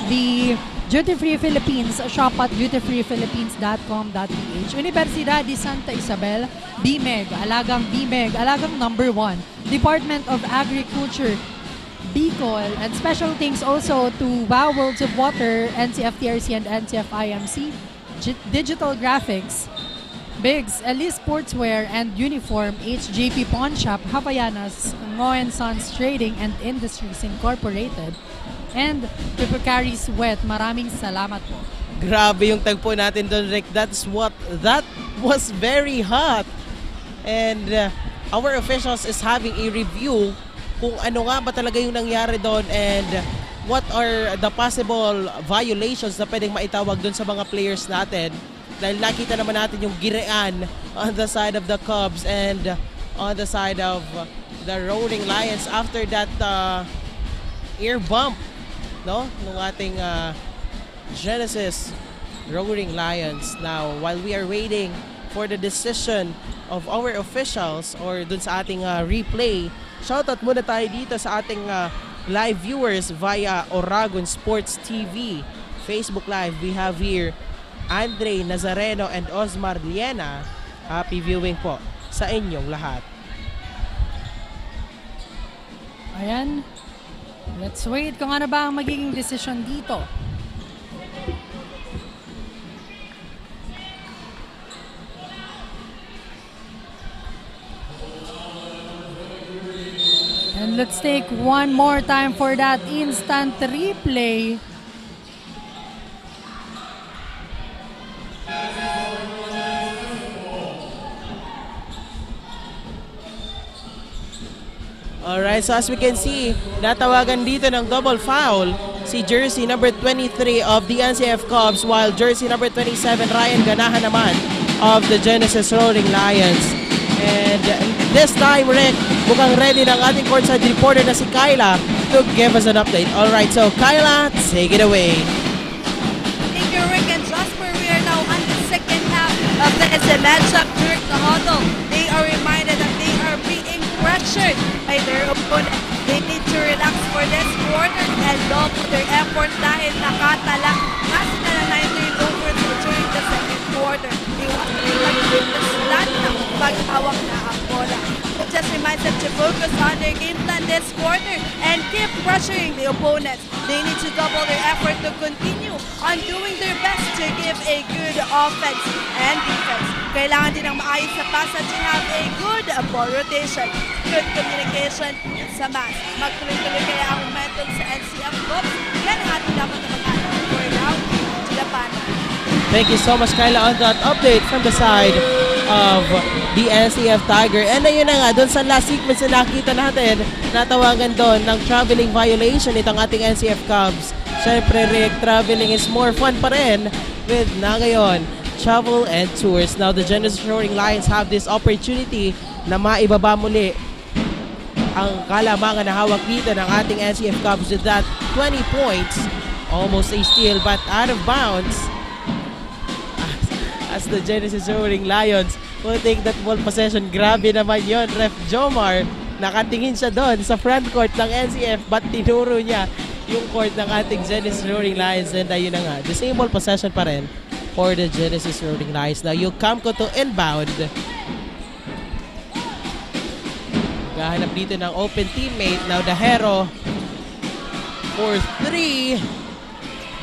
the Duty Free Philippines, shop at duty free philippines dot com dot p h, Universidad de Santa Isabel, BMEG, alagang BMEG, alagang number one, Department of Agriculture, Bicol, and special thanks also to Wow Worlds of Water, N C F T R C, and N C F I M C, Gi- Digital Graphics, Bigs, Elise Sportswear and Uniform, H J P Pawn Shop, Havaianas, Ngoen Sons Trading and Industries Incorporated, and Pipocari Sweat. Maraming salamat po. Grabe yung tagpo natin doon, Rick. That's what, that was very hot. And uh, our officials is having a review kung ano nga ba talaga yung nangyari doon and what are the possible violations na pwedeng maitawag doon sa mga players natin. Dahil nakita naman natin yung girian on the side of the Cubs and on the side of the Roaring Lions after that uh, air bump, no, nung ating uh, Genesis Roaring Lions. Now, while we are waiting for the decision of our officials or dun sa ating uh, replay, shoutout muna tayo dito sa ating uh, live viewers via Oragon Sports T V Facebook Live. We have here Andre Nazareno and Osmar Liena. Happy viewing po sa inyong lahat. Ayan. Let's wait kung ano ba ang magiging desisyon dito. And let's take one more time for that instant replay. Alright, so as we can see, natawagan dito ng double foul si jersey number twenty-three of the N C F Cubs, while jersey number twenty-seven, Ryan Ganahan naman of the Genesis Roaring Lions. And this time, Rick, mukhang ready na ang ating courtside reporter na si Kyla to give us an update. Alright, so Kyla, take it away. Thank you, Rick and Jasper. We are now on the second half of the S M N Shop Dirk Nahoto. They are reminded that they are being pressured by their opponent. They need to relax for this quarter and double their effort dahil nakatala na sila ng nine turnovers during the second quarter. They want to make a decision na paghawak na ang bola. It just reminds them to focus on their game plan this quarter and keep pressuring the opponents. They need to double their effort to continue on doing their best to give a good offense and defense. Kailangan din ng maayos na pass at to have a good ball rotation. Good communication is a must. Magtuloy-tuloy kaya ang momentum sa N C F Cubs? Yan ang ating dapat na mag-aano for now to the panel. Thank you so much, Kyla, on that update from the side of the N C F Tiger. And ayun na nga, doon sa last sequence na nakita natin, natawagan doon ng traveling violation itong ating N C F Cubs. Siyempre, Rick, traveling is more fun pa rin. With Nagayon Travel and Tours. Now, the Genesis Roaring Lions have this opportunity na maibaba muli ang kalamangan na hawak dito ng ating N C F Cubs with that twenty points. Almost a steal, but out of bounds. As, as the Genesis Roaring Lions will take that ball possession. Grabe naman yon, Ref Jomar. Nakatingin siya doon sa front court ng N C F, but tinuro niya yung court ng ating Genesis Roaring Lions. And ayun na nga, the same ball possession pa rin for the Genesis Roaring Lions. Now, Yucamco to inbound. Gahanap dito ng open teammate. Now, Dahero for three.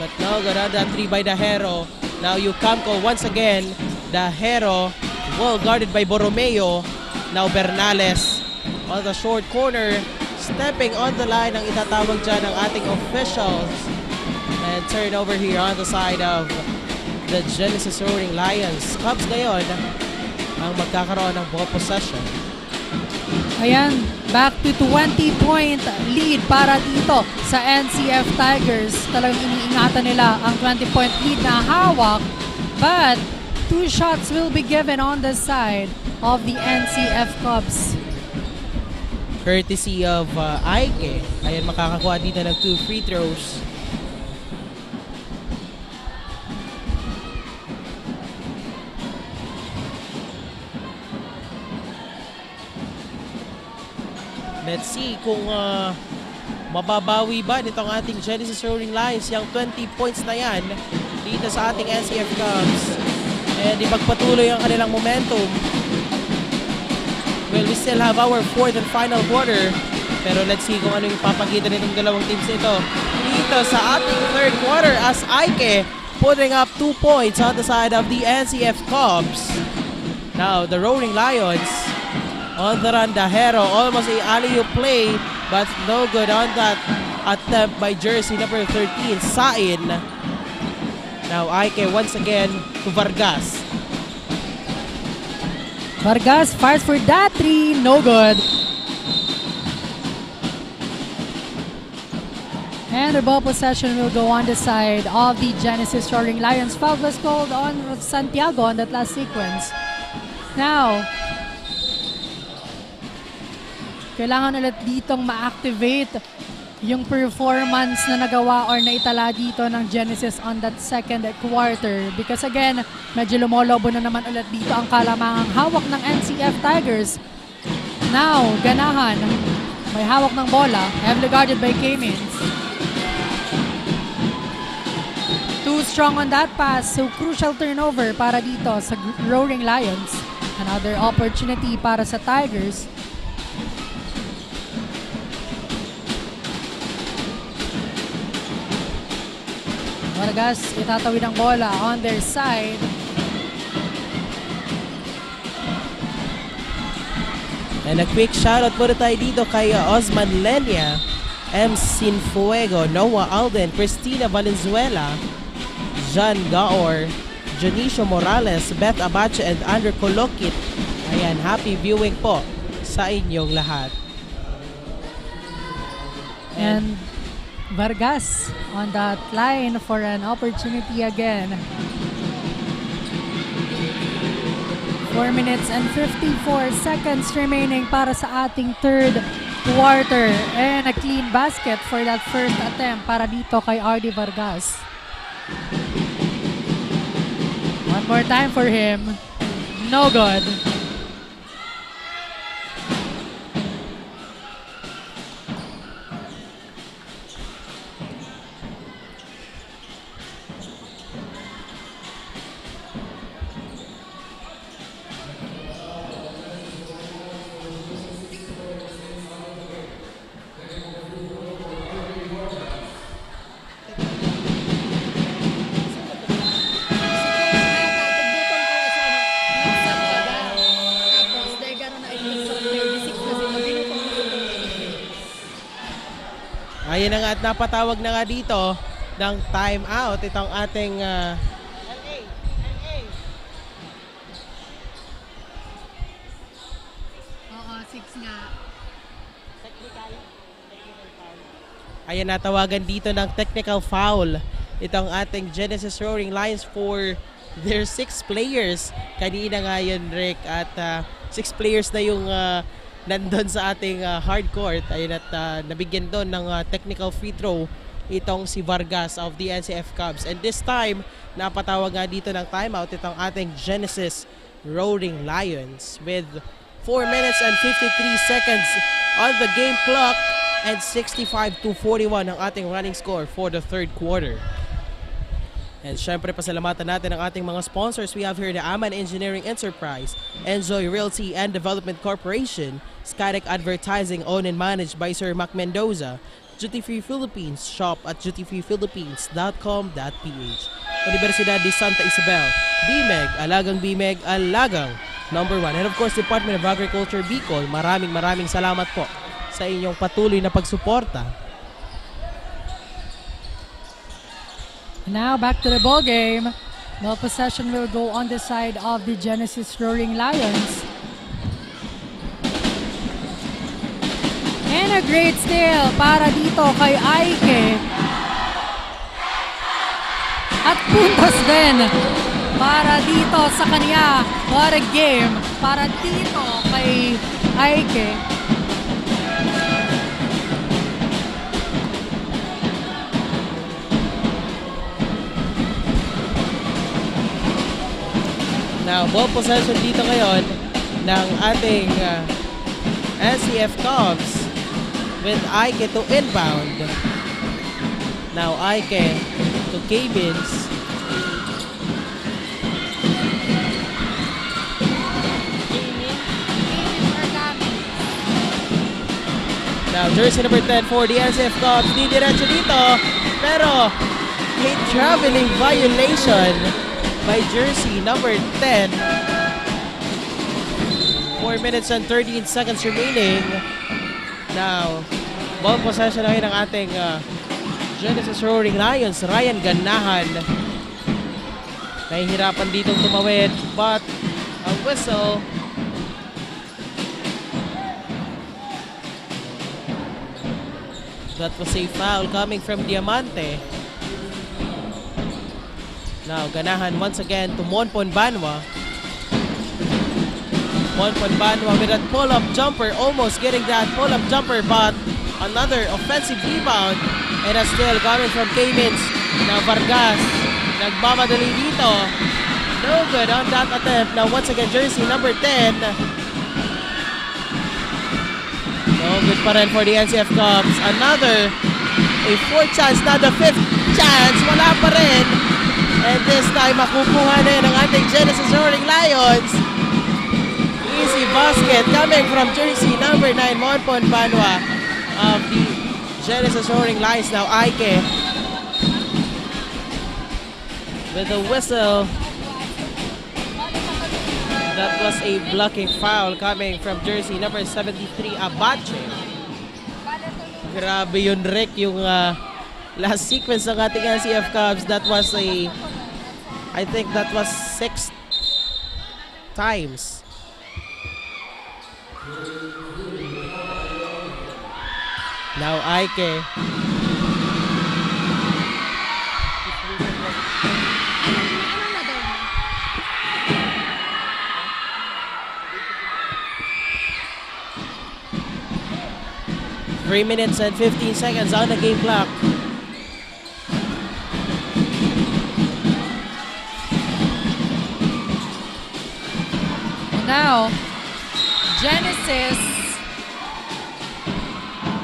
But no, good on that three by Dahero. Now, Yucamco once again. Dahero, well guarded by Borromeo. Now, Bernales on the short corner. Stepping on the line ang itatawag dyan ng ating officials. And turnover here on the side of the Genesis Roaring Lions. Cubs ngayon ang magkakaroon ng ball possession. Ayan, back to twenty point lead para dito sa N C F Tigers. Talagang iniingatan nila ang twenty point lead na hawak. But two shots will be given on the side of the N C F Cubs. Courtesy of uh, Aike. Ayan, makakakuha dito ng two free throws. Let's see kung uh, mababawi ba nitong ating Genesis Roaring Lions yung twenty points na yan dito sa ating N C F Cubs. And ipagpatuloy ang kanilang momentum. Well, we still have our fourth and final quarter. Pero let's see kung ano yung papakita nitong dalawang teams nito dito sa ating third quarter as Aike putting up two points on the side of the N C F Cubs. Now, the Roaring Lions on the run. Dahero, almost a alley-oop play, but no good on that attempt by jersey number thirteen, Sain. Now, Aike once again to Vargas. Vargas fires for that three, no good. And the ball possession will go on the side of the Genesis Roaring Lions. Foul was called on Santiago on that last sequence. Now, kailangan ulit ditong ma-activate yung performance na nagawa or naitala dito ng Genesis on that second quarter. Because again, medyo lumolobo na naman ulit dito ang kalamangang hawak ng N C F Tigers. Now, Ganahan. May hawak ng bola. Heavily guarded by K-Mins. Too strong on that pass. So, crucial turnover para dito sa Roaring Lions. Another opportunity para sa Tigers. Vargas, itatawid ang bola on their side. And a quick shoutout muna tayo dito kay uh, Osman Lenya, M. Sinfuego, Noah Alden, Christina Valenzuela, John Gaor, Dionisio Morales, Beth Abache, and Andrew Colokit. Ayan, happy viewing po sa inyong lahat. And Vargas on that line for an opportunity again. Four minutes and fifty-four seconds remaining para sa ating third quarter. And a clean basket for that first attempt para dito kay R D Vargas. One more time for him. No good. Ayan na nga at napatawag na nga dito ng time out itong ating uh, Oo, six nga. Ayan, natawagan dito ng technical foul itong ating Genesis Roaring Lions for their six players. Kanina nga yun, Rick, at, ah, six players na yung, ah, nandun sa ating, ah, hard court. Ayun, at, ah, nabigyan doon ng, ah, technical free throw itong si Vargas of the N C F Cubs. And this time, napatawag nga dito ng timeout itong ating Genesis Roaring Lions with four minutes and fifty-three seconds on the game clock and sixty-five to forty-one ang ating running score for the third quarter. And syempre, pasalamatan natin ang ating mga sponsors. We have here the Aman Engineering Enterprise, Enjoy Realty and Development Corporation, Skytech Advertising, owned and managed by Sir Mac Mendoza, Duty Free Philippines, shop at duty free philippines dot com dot p h. Universidad de Santa Isabel, BMEG, alagang BMEG, alagang number one. And of course, Department of Agriculture Bicol, maraming, maraming salamat po sa inyong patuloy na pagsuporta. Now, back to the ball game. Ball possession will go on the side of the Genesis Roaring Lions. And a great steal para dito kay Aike. At puntos din para dito sa kanya. What a game para dito kay Aike. Now, ball possession dito ngayon ng ating, ah, N C F Cubs with Aike to inbound. Now, Aike to Kevins. Now, jersey number ten for the N C F Cubs. Didiretso dito. Pero, a traveling violation by jersey number ten. Four minutes and thirteen seconds remaining. Now, ball possession na ngayon ng ating, ah, Genesis Roaring Lions, Ryan Ganahan. Nahihirapan ditong tumawid, but a whistle. That was a foul coming from Diamante. Now, Ganahan once again to Monpon Banwa. Monpon Banwa with that pull-up jumper, almost getting that pull-up jumper, but another offensive rebound. And a steal coming from Kevins. Now, Vargas, nagmamadali dito. No good on that attempt. Now, once again, jersey number ten. No good pa rin for the N C F Cubs. Another, a fourth chance, na the fifth chance. Wala pa rin. And this time, makukuha na yan ng ating Genesis Roaring Lions. Easy basket coming from jersey number nine, Monpon Banwa of the Genesis Roaring Lions. Now, Aike with a whistle. That was a blocking foul coming from jersey number seventy-three, Abache. Grabe yun, Rick, yung, ah, last sequence ng ating N C F Cubs. That was a, I think that was six times. Now, Aike. Three minutes and fifteen seconds on the game clock. Now, Genesis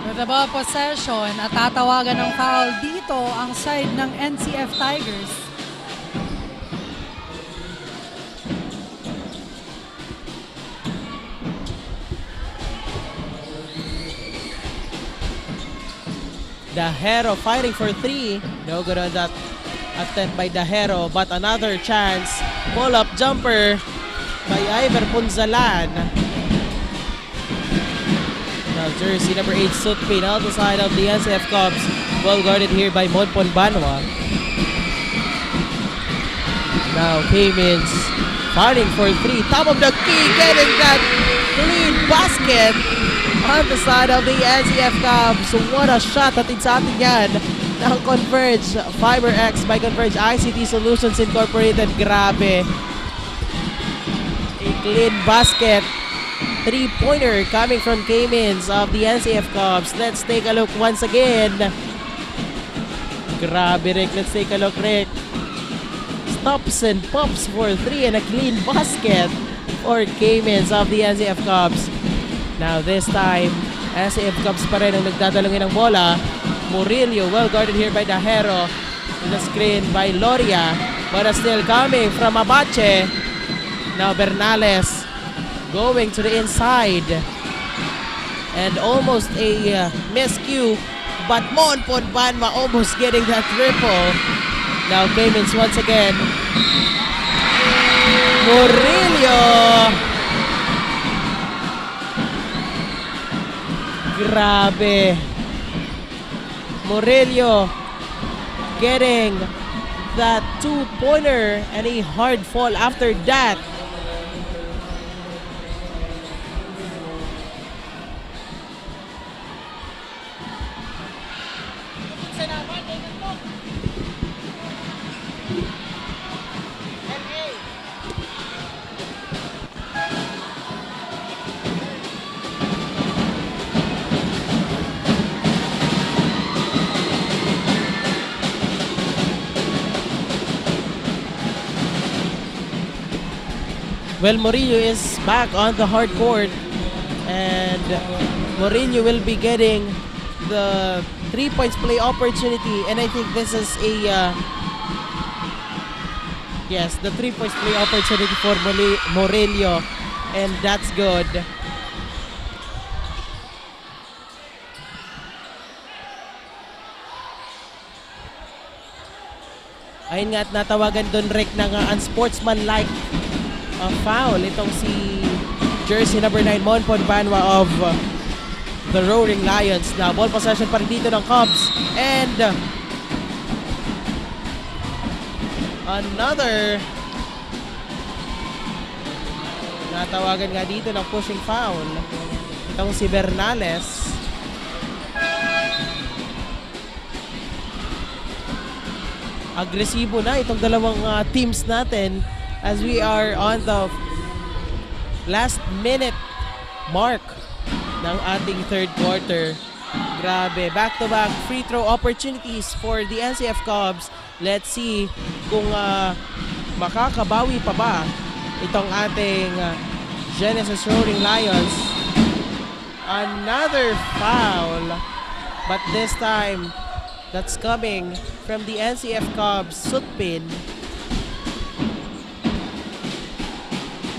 with the ball possession at tatawagan ng foul dito ang side ng N C F Tigers. Dahero fighting for three. No good on that attempt by Dahero, but another chance. Pull-up jumper by Iver Punzalan. Now, jersey number eight, Sutpin, out the side of the N C F Cubs. Well guarded here by Monpon Banwa. Now, Kevins fighting for three. Top of the key, getting that clean basket on the side of the N C F Cubs. What a shot, hatid sa atin yan ng Converge Fiber X by Converge I C T Solutions Incorporated. Grabe. A clean basket. Three-pointer coming from K-Mins of the N C F Cubs. Let's take a look once again. Grabe, Rick. Let's take a look, Rick. Stops and pops for three and a clean basket for K-Mins of the N C F Cubs. Now this time, N C F Cubs pa rin ang nagdadalungin ng bola. Murillo, well guarded here by Dahero. With a screen by Loria. But still coming from Abache. Now Bernales going to the inside. And almost a uh, miscue. But Mon Ponbanma almost getting that triple. Now K-Mins once again. Murillo. Grabe. Murillo getting that two-pointer and a hard fall after that. Well, Murillo is back on the hard court, and Murillo will be getting the three points play opportunity, and I think this is a uh, yes, the three points play opportunity for Muli- Murillo, and that's good. Ayun nga, at natawagan doon, Rick, ng uh, unsportsmanlike uh, foul. Itong si jersey number nine, Mon Ponbanwa of uh, the Roaring Lions. Na ball possession pa rin dito ng Cubs. And uh, another natawagan nga dito ng pushing foul. Itong si Bernales. Agresibo na itong dalawang uh, teams natin as we are on the last minute mark ng ating third quarter. Grabe, back-to-back free throw opportunities for the N C F Cubs. Let's see kung uh, makakabawi pa ba itong ating uh, Genesis Roaring Lions. Another foul, but this time that's coming from the N C F Cubs, Sutpin.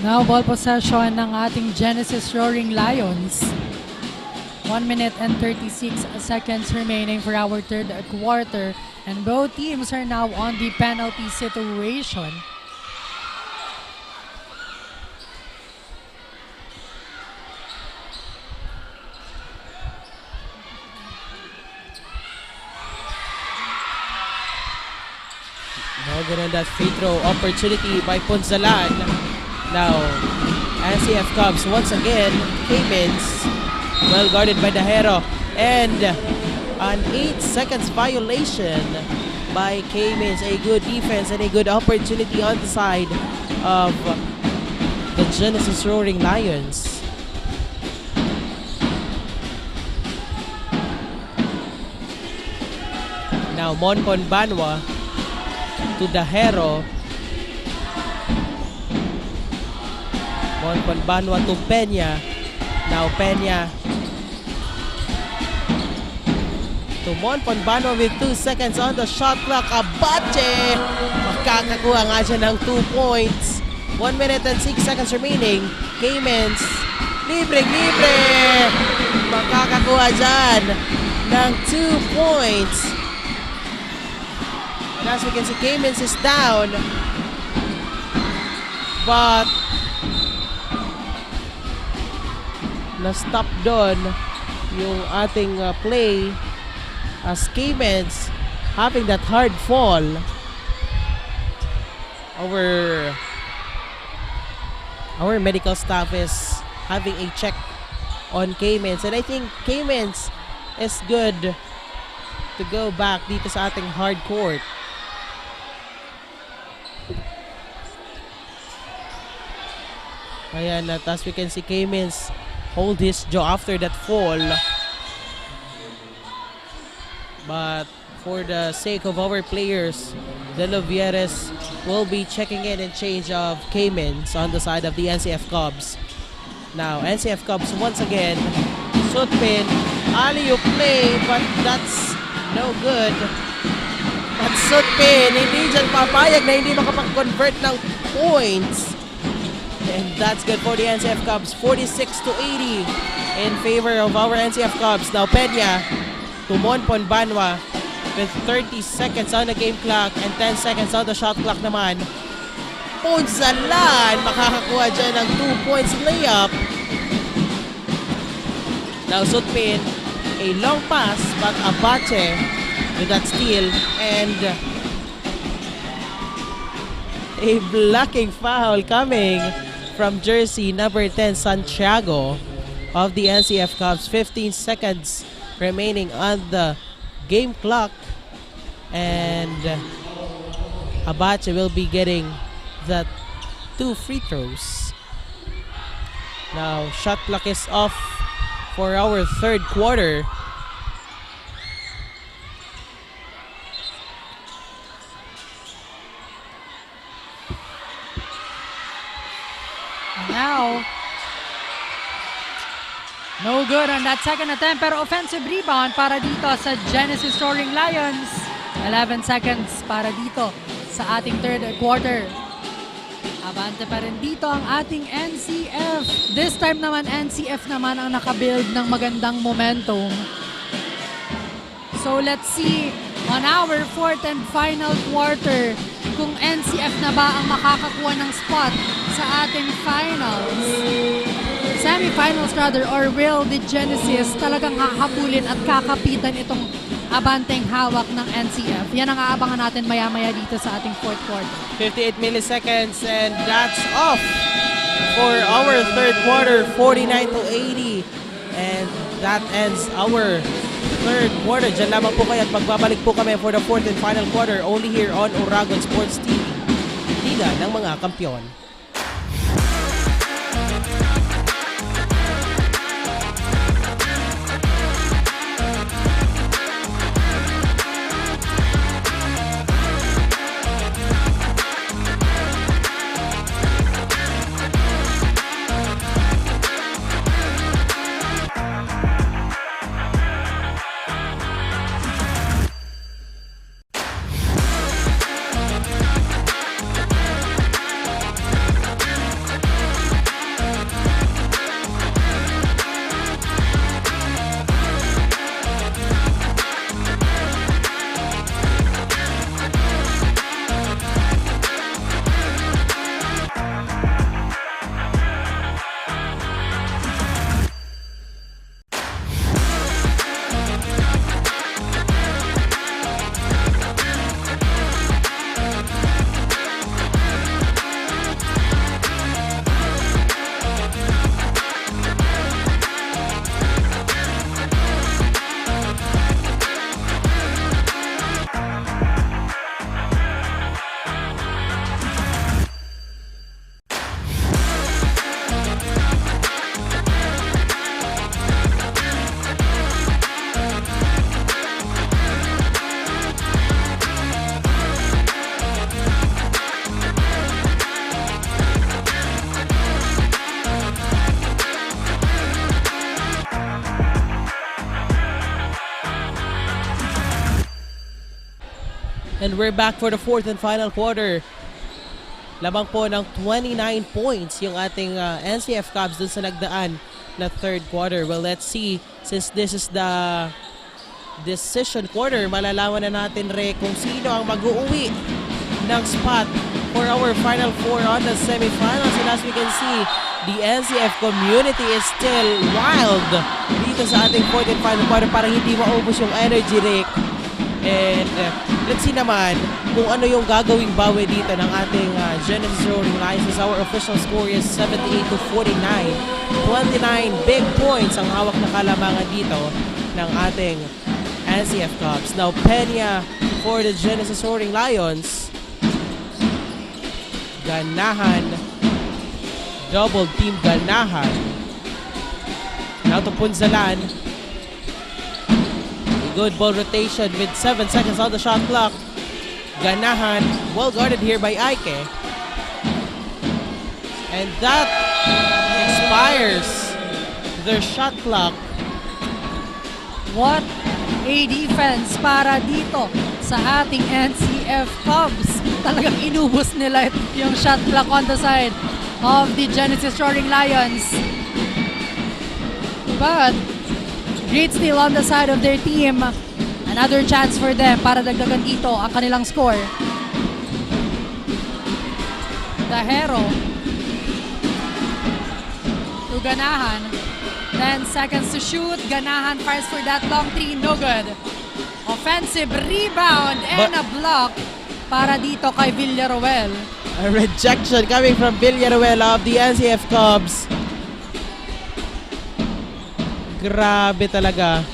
Now, ball possession ng ating Genesis Roaring Lions. One minute and thirty-six seconds remaining for our third quarter, and both teams are now on the penalty situation. Now, ganun that free throw opportunity by Punzalan. Now, N C F Cubs once again, K-Mins, well guarded by Dahero, and an eight seconds violation by K-Mins. A good defense and a good opportunity on the side of the Genesis Roaring Lions. Now, Monpon Banwa to Dahero. Monpon Banwa to Peña. Now, Peña to Monpon Banwa with two seconds on the shot clock. Abache! Makakakuha nga siya ng two points. One minute and six seconds remaining. K-Mins, libreng-libre! Makakakuha dyan ng two points. And as we can see, K-Mins is down. But na-stop doon yung ating uh, play as K-Mins having that hard fall. Our our medical staff is having a check on K-Mins, and I think K-Mins is good Go back dito sa ating hard court. Ayan, at as we can see, K-Mins hold his jaw after that fall. But for the sake of our players, De Lovieres will be checking in in change of K-Mins on the side of the N C F Cubs. Now, N C F Cubs once again. Sutpin, alley-oop play, but that's no good. At Sutpin, hindi dyan papayag na hindi makapag-convert ng points. And that's good for the N C F Cubs. Forty-six to eighty in favor of our N C F Cubs. Now, Peña, Tumonpon Banwa with thirty seconds on the game clock and ten seconds on the shot clock naman. Punsalan! Makakakuha dyan ng two points layup. Now, Sutpin, a long pass, but Abache with that steal and a blocking foul coming from jersey number ten, Santiago of the N C F Cubs. Fifteen seconds remaining on the game clock. And Abache will be getting the two free throws. Now, shot clock is off for our third quarter. Now, no good on that second attempt, pero offensive rebound para dito sa Genesis Roaring Lions. Eleven seconds para dito sa ating third quarter. Abante pa rin dito ang ating N C F. This time naman, N C F naman ang nakabuild ng magandang momentum. So let's see on our fourth and final quarter kung N C F na ba ang makakakuha ng spot sa ating finals. Semifinals rather, or will the Genesis talagang hahabulin at kakapitan itong abanteng hawak ng N C F? Yan ang aabangan natin maya-maya dito sa ating fourth quarter. Fifty-eight milliseconds and that's off for our third quarter, forty-nine to eighty. And that ends our third quarter. Diyan lamang po kayo at magbabalik po kami for the fourth and final quarter only here on Oragon Sports T V. Liga ng mga Kampiyon. And we're back for the fourth and final quarter. Lamang po ng twenty-nine points yung ating ah, N C F Cubs dun sa nagdaan na third quarter. Well, let's see, since this is the decision quarter, malalaman na natin, Re, kung sino ang mag-uuwi ng spot for our Final Four on the semifinals. And as we can see, the N C F community is still wild dito sa ating fourth and final quarter. Parang hindi maubos yung energy, Rick. And uh, let's see naman kung ano yung gagawing bawi dito ng ating uh, Genesis Roaring Lions. Our official score is seventy-eight to forty-nine. Twenty-nine big points ang hawak na kalamangan dito ng ating N C F Cubs. Now, Peña for the Genesis Roaring Lions. Ganahan. Double team Ganahan. Now to Punzalan. A good ball rotation with seven seconds on the shot clock. Ganahan, well guarded here by Aike. And that expires their shot clock. What a defense para dito sa ating N C F Cubs. Talagang inubos nila yung shot clock on the side of the Genesis Roaring Lions. But great steal on the side of their team. Another chance for them para dagdagan dito ang kanilang score. Dahero to Ganahan. Ten seconds to shoot. Ganahan fires for that long three. No good. Offensive rebound and Ba- a block para dito kay Villaruel. A rejection coming from Villaruel of the N C F Cubs. Grabe talaga.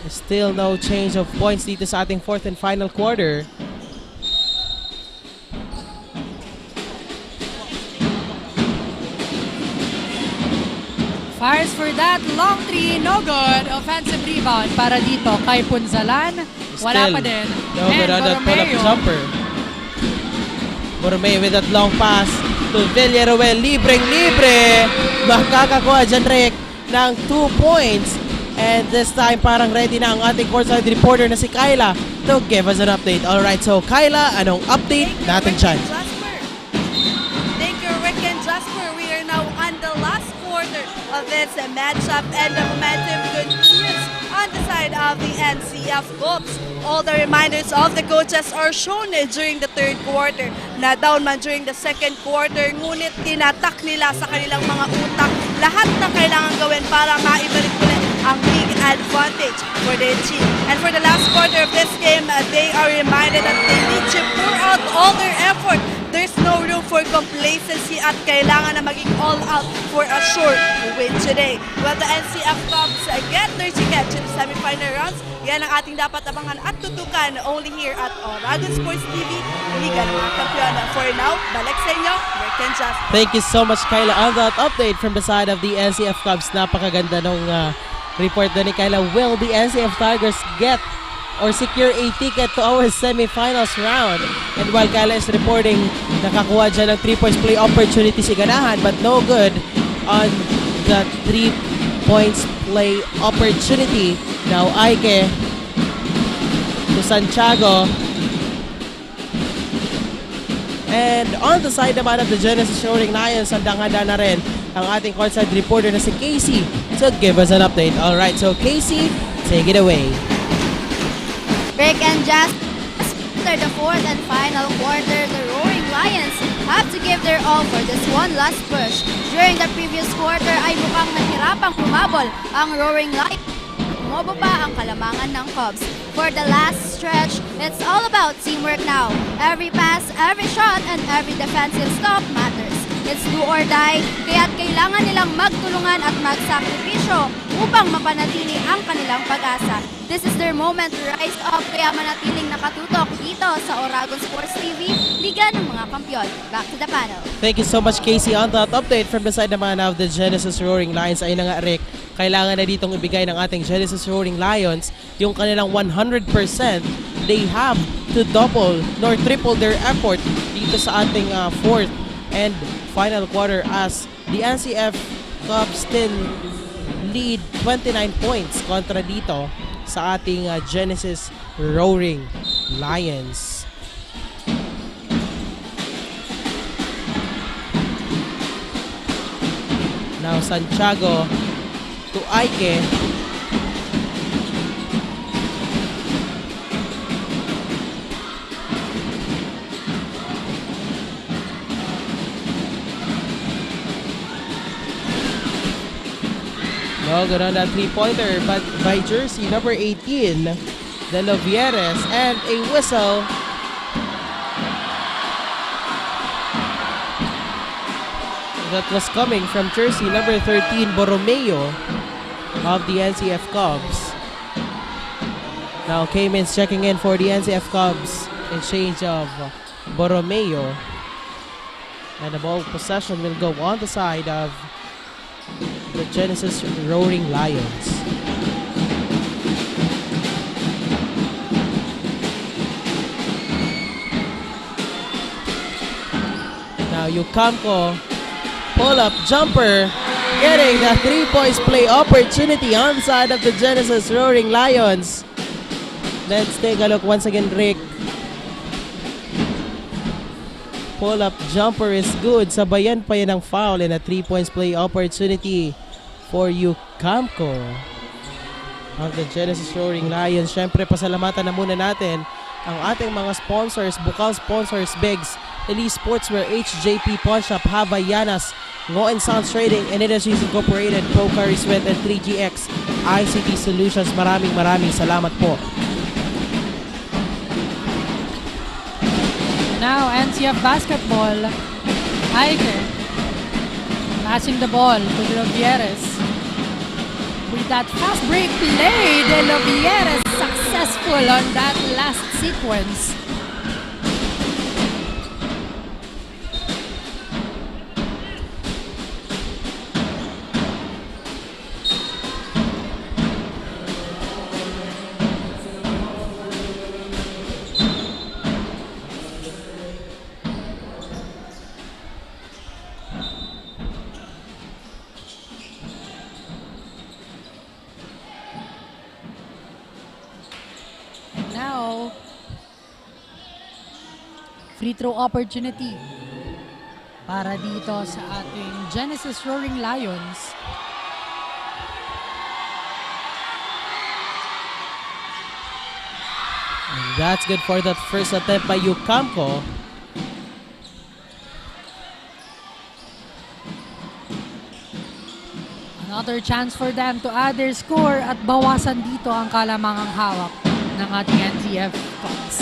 Still no change of points dito sa ating fourth and final quarter. Fires for that long three, no good. Offensive rebound para dito kay Punzalan. Wala Still, pa din. No good And on that pull-up Borromeo. Jumper. Borromeo with that long pass to Villaruel. Libreng-libre. Makakakuha dyan, Rick, ng two points. And this time, parang ready na ang ating courtside reporter na si Kyla to give us an update. Alright, so Kyla, anong update natin dyan? Jasper. Thank you, Rick and Jasper. We are now on the last quarter of this matchup, and the momentum continues on the side of the N C F Cubs. All the reminders of the coaches are shown during the third quarter. Na down man during the second quarter, ngunit tinatak nila sa kanilang mga utak lahat ng kailangan gawin para maibalik ulit ang big advantage for their team. And for the last quarter of this game, uh, they are reminded that they need to pour out all their effort. There's no room for complacency at kailangan na maging all out for a sure win today. Well, the N C F Cubs, uh, get their ticket to the semifinal rounds. Yan ang ating dapat abangan at tutukan only here at Oragon Sports T V, Liga ng mga Kampiyon. For now, balik sa inyo, Rick and Justin. Thank you so much, Kyla, on that update from the side of the N C F Cubs. Napakaganda nung ah, report na ni Kyla. Will the N C F Tigers get or secure a ticket to our semifinals round? And while Kyla is reporting, nakakuha dyan ng three points play opportunity si Ganahan, but no good on the three points play opportunity. Now, Aike to Santiago. And on the side naman of the Genesis Roaring Lions, handang-handa na rin ang ating courtside reporter na si Casey to give us an update. Alright, so Casey, take it away. Rick and Jazz, after the fourth and final quarter, the Roaring Lions have to give their all for this one last push. During the previous quarter ay mukhang nahirapang humabol ang Roaring Lions. Umobo pa ang kalamangan ng Cubs. For the last stretch, it's all about teamwork now. Every pass, every shot, and every defensive stop matters. It's do or die, kaya't kailangan nilang magtulungan at magsakripisyo upang mapanatili ang kanilang pag-asa. This is their moment to rise up, kaya manatiling nakatutok dito sa Oragon Sports T V, Liga ng mga Kampiyon. Back to the panel. Thank you so much, Casey, on that update from the side naman of the Genesis Roaring Lions. Ayun na nga, Rick, kailangan na ditong ibigay ng ating Genesis Roaring Lions yung kanilang one hundred percent. They have to double nor triple their effort dito sa ating ah, fourth and final quarter as the N C F Cubs still lead twenty-nine points kontra dito sa ating ah, Genesis Roaring Lions. Now, Santiago to Aike. No, ganun na three-pointer, but by jersey number eighteen, De Lovieres, and a whistle. That was coming from jersey number thirteen, Borromeo of the N C F Cubs. Now, K-Mins checking in for the N C F Cubs in change of Borromeo. And the ball possession will go on the side of the Genesis Roaring Lions. Now, Yukamco, pull-up jumper, getting the three points play opportunity on the side of the Genesis Roaring Lions. Let's take a look once again, Rick. Pull-up jumper is good. Sabayan pa yan ng foul and a three points play opportunity for Yukamco of the Genesis Roaring Lions. Siyempre, pasalamatan na muna natin ang ating mga sponsors, bukal sponsors, Bigs, Elite Sportswear, H J P Pawnshop, Havaianas, Ngo and Sons Trading and Industries Incorporated, Pocari Sweat, and three G X I C T Solutions. Maraming, maraming salamat po. Now, N C F basketball. Aike passing the ball to De Los Vieres. With that fast break play, De Los Vieres successful on that last sequence. And now, free throw opportunity para dito sa ating Genesis Roaring Lions. And that's good for that first attempt by Yukamco. Another chance for them to add their score at bawasan dito ang kalamangang hawak ng ating N C F Cubs.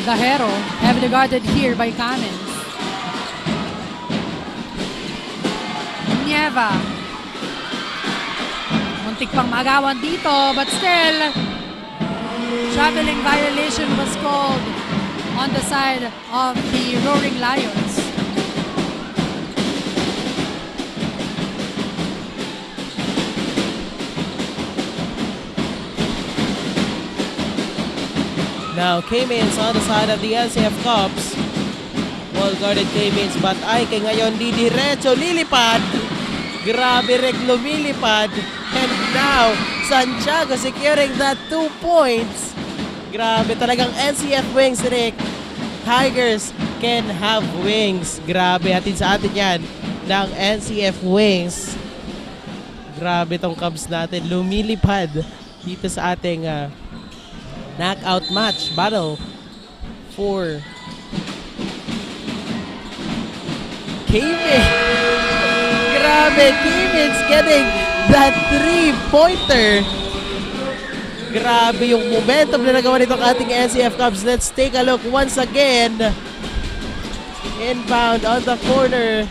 Gahero, heavily guarded here by Kamens. Nieva. Muntik pang maagawan dito, but still, traveling violation was called on the side of the Roaring Lions. Now, K-Mins on the side of the N C F Cubs. Well guarded K-Mins, but Aike ngayon didiretso, lilipad. Grabe, Rick, lumilipad. And now, Santiago securing that two points. Grabe, talagang N C F Wings, Rick. Tigers can have wings. Grabe, hatid sa atin yan ng N C F Wings. Grabe tong Cubs natin, lumilipad dito sa ating, ah, knockout match battle for K-Mins. Grabe, K-Mins getting that three-pointer. Grabe yung momentum na nagawa nitong ating N C F Cubs. Let's take a look once again. Inbound on the corner.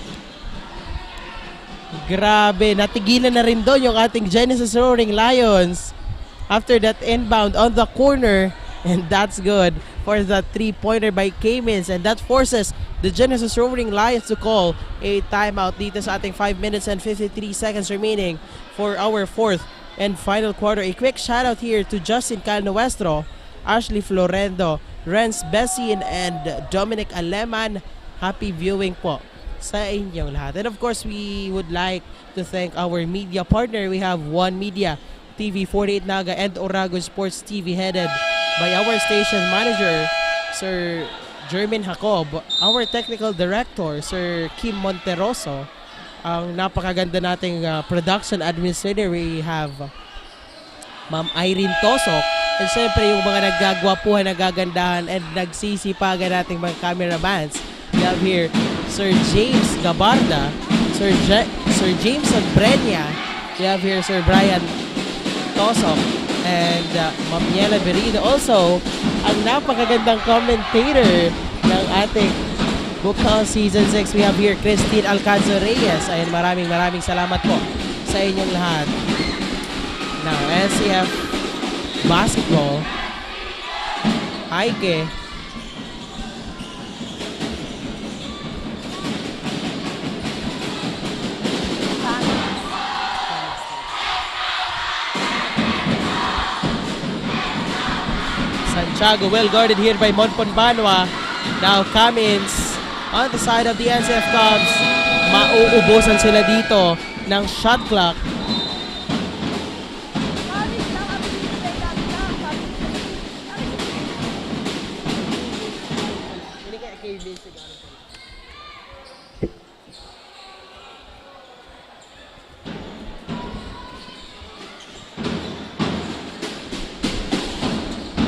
Grabe, natigilan na rin doon yung ating Genesis Roaring Lions. After that inbound on the corner, and that's good for the three-pointer by K-Mins, and that forces the Genesis Roaring Lions to call a timeout dito sa ating five minutes and fifty-three seconds remaining for our fourth and final quarter. A quick shoutout here to Justin Calnuestro, Ashley Florendo, Renz Bessin, and Dominic Aleman. Happy viewing po sa inyong lahat. And of course, we would like to thank our media partner. We have One Media, T V forty-eight Naga, and Oragon Sports T V, headed by our station manager, Sir Jermin Jacob, our technical director, Sir Kim Monteroso, ang napakaganda nating, ah, production administrator. We have Ma'am Irene Tosok, and syempre yung mga naggagwapuhan, nagagandahan, and nagsisipagan nating mga cameramans. We have here Sir James Gabarda, Sir Ja-, Sir Jameson Breña, we have here Sir Brian Tosok, and, uh, Ma'am Niela Berino. Also, ang napakagandang commentator ng ating Bukal Season six, we have here Christine Alcanzo Reyes. Ayan, maraming, maraming salamat po sa inyong lahat. Now, N C F Basketball. Aike. Santiago, well guarded here by Monpon Banwa. Now Cummins on the side of the N C F Cubs. Mauubusan sila dito ng shot clock.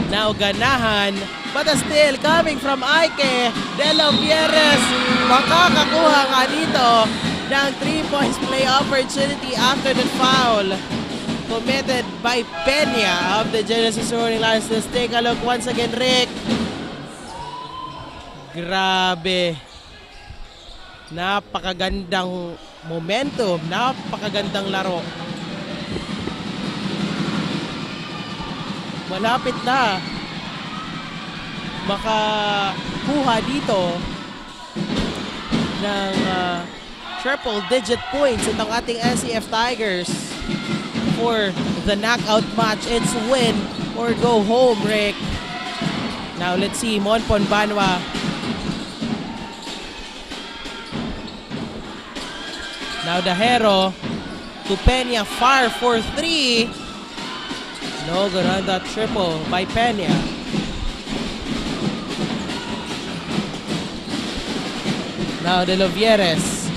Now ganahan, but still coming from Aike, De Los Pierres, makakakuha nga dito ng three points play opportunity after the foul committed by Peña of the Genesis Roaring Lions. Let's take a look once again, Rick. Grabe. Napakagandang momentum, napakagandang laro. Malapit na makakuha dito ng, ah, triple digit points itong ating N C F Tigers for the knockout match. It's win or go home, Rick. Now let's see, Monpon Banwa. Now Dahero to Peña, far for three. No good on that triple by Peña. Now De Los Pierres.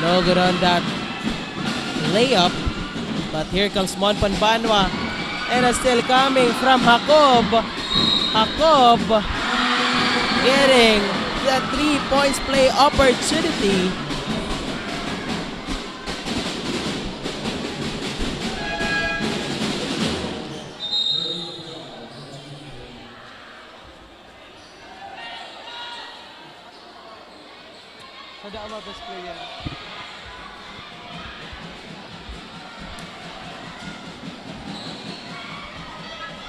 No good on that layup. But here comes Monpon Banwa. And it's still coming from Jacob. Jacob getting the three points play opportunity. Sadama, best player.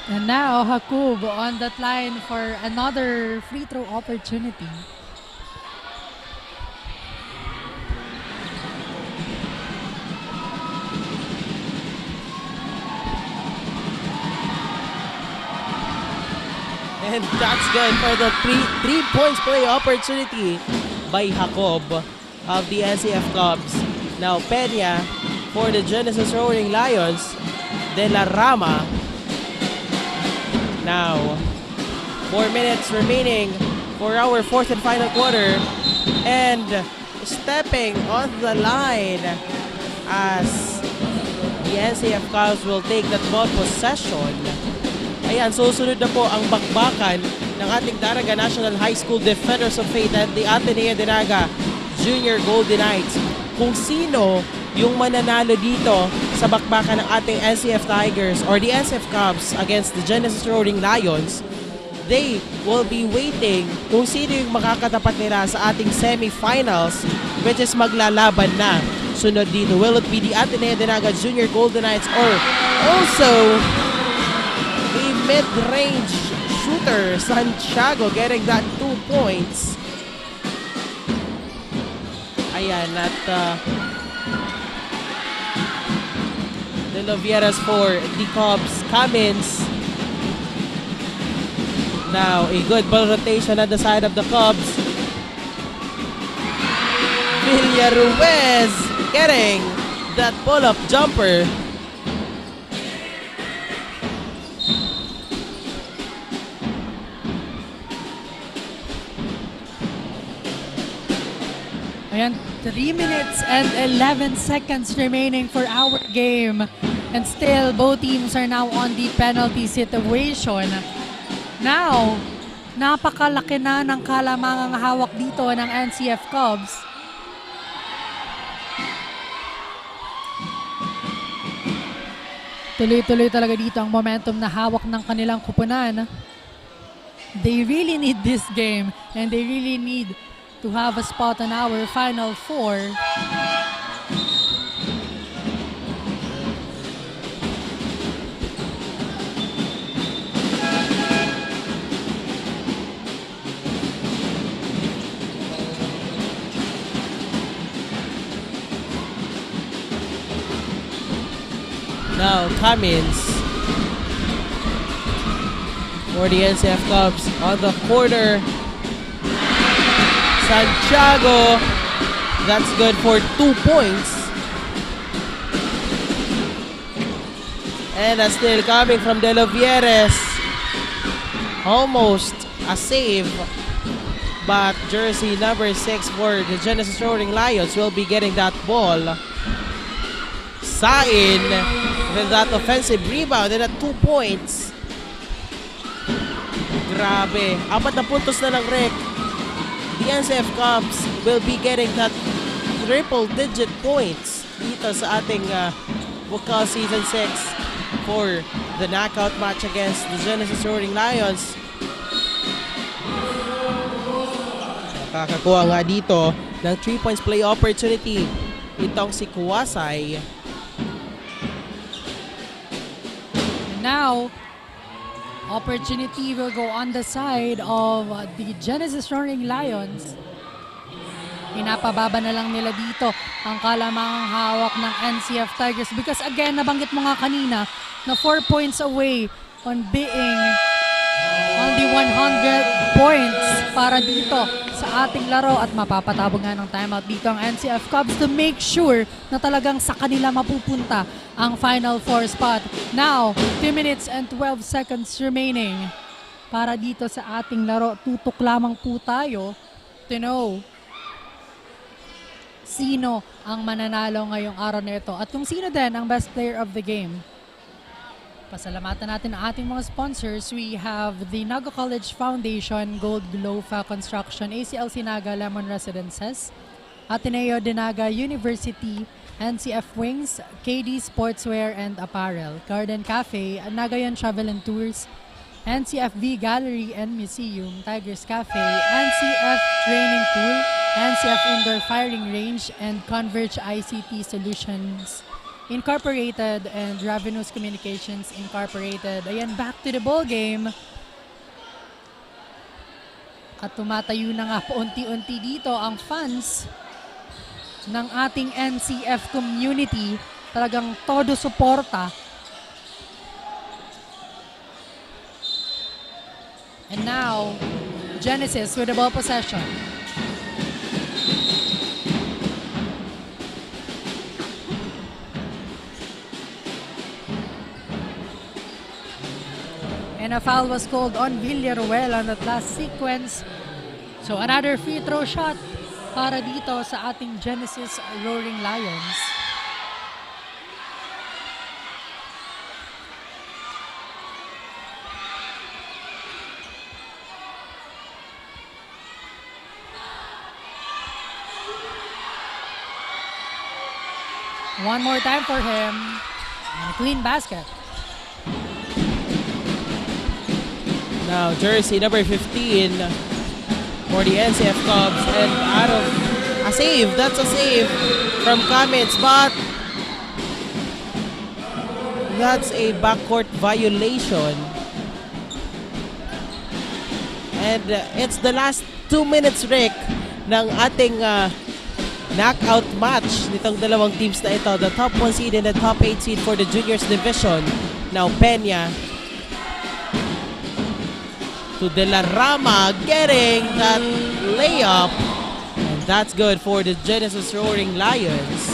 And now, Jacob on that line for another free throw opportunity. And that's good for the three, three points play opportunity by Jacob of the N C F Cubs. Now Peña for the Genesis Roaring Lions. De La Rama. Now, four minutes remaining for our fourth and final quarter. And stepping on the line as the N C F Cubs will take that ball possession. Ayan, susunod na po ang bakbakan ng ating Daraga National High School Defenders of Faith and the Ateneo de Naga Junior Golden Knights. Kung sino yung mananalo dito sa bakbakan ng ating N C F Tigers or the N C F Cubs against the Genesis Roaring Lions, they will be waiting kung sino yung makakatapat nila sa ating semifinals, which is maglalaban na sunod dito. Will it be the Ateneo de Naga Junior Golden Knights or also a mid-range shooter, Santiago, getting that two points? Ayan, at, uh, De Los Pierres for the Cubs. Cummins. Now, a good ball rotation on the side of the Cubs. Villaruiz getting that pull-up jumper. Ayan, three minutes and eleven seconds remaining for our game. And still, both teams are now on the penalty situation. Now, napakalaki na ng kalamangang hawak dito ng N C F Cubs. Tuloy-tuloy talaga dito ang momentum na hawak ng kanilang kupunan. They really need this game, and they really need to have a spot on our Final Four. Now, Cummins for the N C F Cubs on the corner. Santiago, that's good for two points. And a steal coming from De Los Vieres. Almost a save. But jersey number six for the Genesis Roaring Lions will be getting that ball. Sain with that offensive rebound and at two points. Grabe. Apat na puntos na lang, Rick. The N C F Cubs will be getting that triple-digit points dito sa ating, ah, Bukal Season six for the knockout match against the Genesis Roaring Lions. Nakakakuha nga dito ng three points play opportunity itong si Kuwasay. Now, opportunity will go on the side of the Genesis Roaring Lions. Pinapababa na lang nila dito ang kalamangang hawak ng N C F Tigers because again, nabanggit mo nga kanina na four points away on being on the one hundred points para dito sa ating laro at mapapatabog nga ng timeout dito ang N C F Cubs to make sure na talagang sa kanila mapupunta ang Final Four spot. Now, two minutes and twelve seconds remaining para dito sa ating laro. Tutok lamang po tayo to know sino ang mananalo ngayong araw na ito at kung sino din ang best player of the game. Pasalamatan natin ang ating mga sponsors. We have the Naga College Foundation, Gold Glow, Fa Construction, A C L C Naga, Lemon Residences, Ateneo de Naga University, N C F Wings, K D Sportswear and Apparel, Garden Cafe, Nagayan Travel and Tours, N C F V Gallery and Museum, Tigers Cafe, N C F Training Pool, N C F Indoor Firing Range, and Converge I C T Solutions Incorporated and Ravenous Communications Incorporated. Ayan, back to the ball game. At tumatayo na nga paunti-unti dito ang fans ng ating N C F community. Talagang todo suporta. And now, Genesis with the ball possession. And a foul was called on Villaruel on that last sequence. So another free throw shot para dito sa ating Genesis Roaring Lions. One more time for him. And a clean basket. Now, jersey number fifteen for the N C F Cubs. And out of a save. That's a save from Cummins. But that's a backcourt violation. And uh, it's the last two minutes, Rick, ng ating uh, knockout match nitong dalawang teams na ito. The top one seed and the top eight seed for the juniors division. Now, Peña to De La Rama, getting that layup. And that's good for the Genesis Roaring Lions.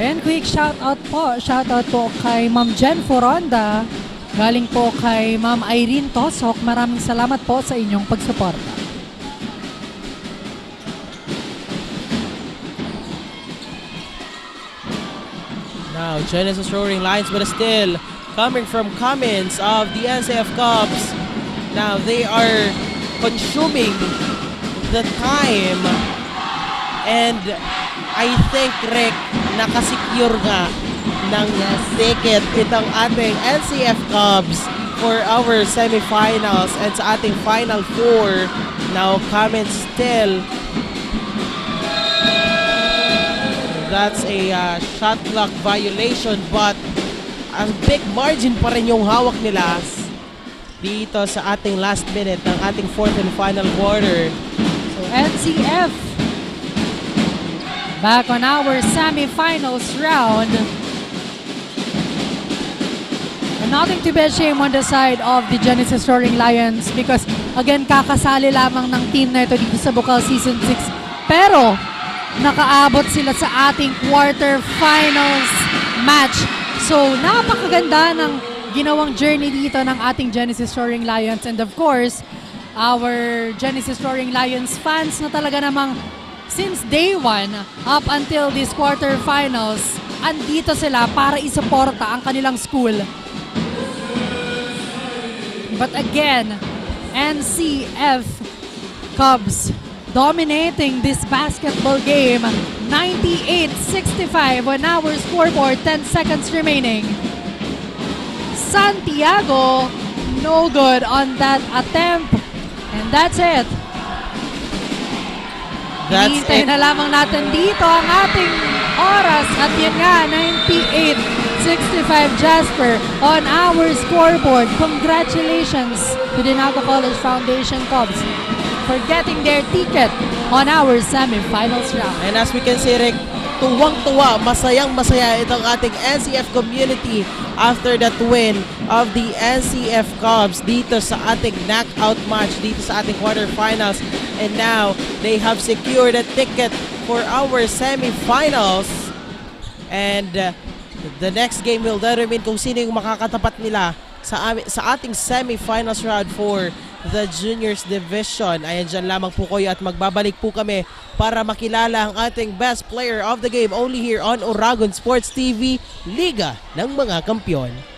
Ayan, quick shout out po. Shout out po kay Ma'am Jen Foronda. Galing po kay Ma'am Irene Tosok. Maraming salamat po sa inyong pagsuporta. Now, Genesis Roaring Lions with a steal coming from Cummins of the N C F Cubs. Now, they are consuming the time. And I think, Rick, nakasecure nga ng Yes. ticket itong ating N C F Cubs for our semifinals and sa ating Final Four. Now, comments still. That's a uh, shot clock violation, but a big margin pa rin yung hawak nila dito sa ating last minute ng ating fourth and final quarter. So, N C F back on our semifinals round. And nothing to be ashamed on the side of the Genesis Roaring Lions because, again, kakasali lamang ng team na ito dito sa Bukal Season six. Pero, nakaabot sila sa ating quarterfinals match. So, napakaganda ng ginawang journey dito ng ating Genesis Roaring Lions. And of course, our Genesis Roaring Lions fans na talaga namang since day one up until this quarterfinals, andito sila para isuporta ang kanilang school. But again, N C F Cubs dominating this basketball game, ninety-eight sixty-five on our scoreboard, ten seconds remaining. Santiago, no good on that attempt. And that's it. That's Hinihintay it. na lamang natin dito ang ating oras. At yun nga, ninety-eight sixty-five Jasper on our scoreboard. Congratulations to the Nago College Foundation Cubs for getting their ticket on our semifinals round. And as we can see, Rick, tuwang-tuwa, masayang-masaya itong ating N C F community after that win of the N C F Cubs dito sa ating knockout match, dito sa ating quarterfinals. And now, they have secured a ticket for our semifinals. And uh, the next game will determine kung sino yung makakatapat nila sa, ami- sa ating semifinals round for the Juniors Division. Ayan, dyan lamang po kayo at magbabalik po kami para makilala ang ating best player of the game only here on Oragon Sports T V, Liga ng mga Kampiyon.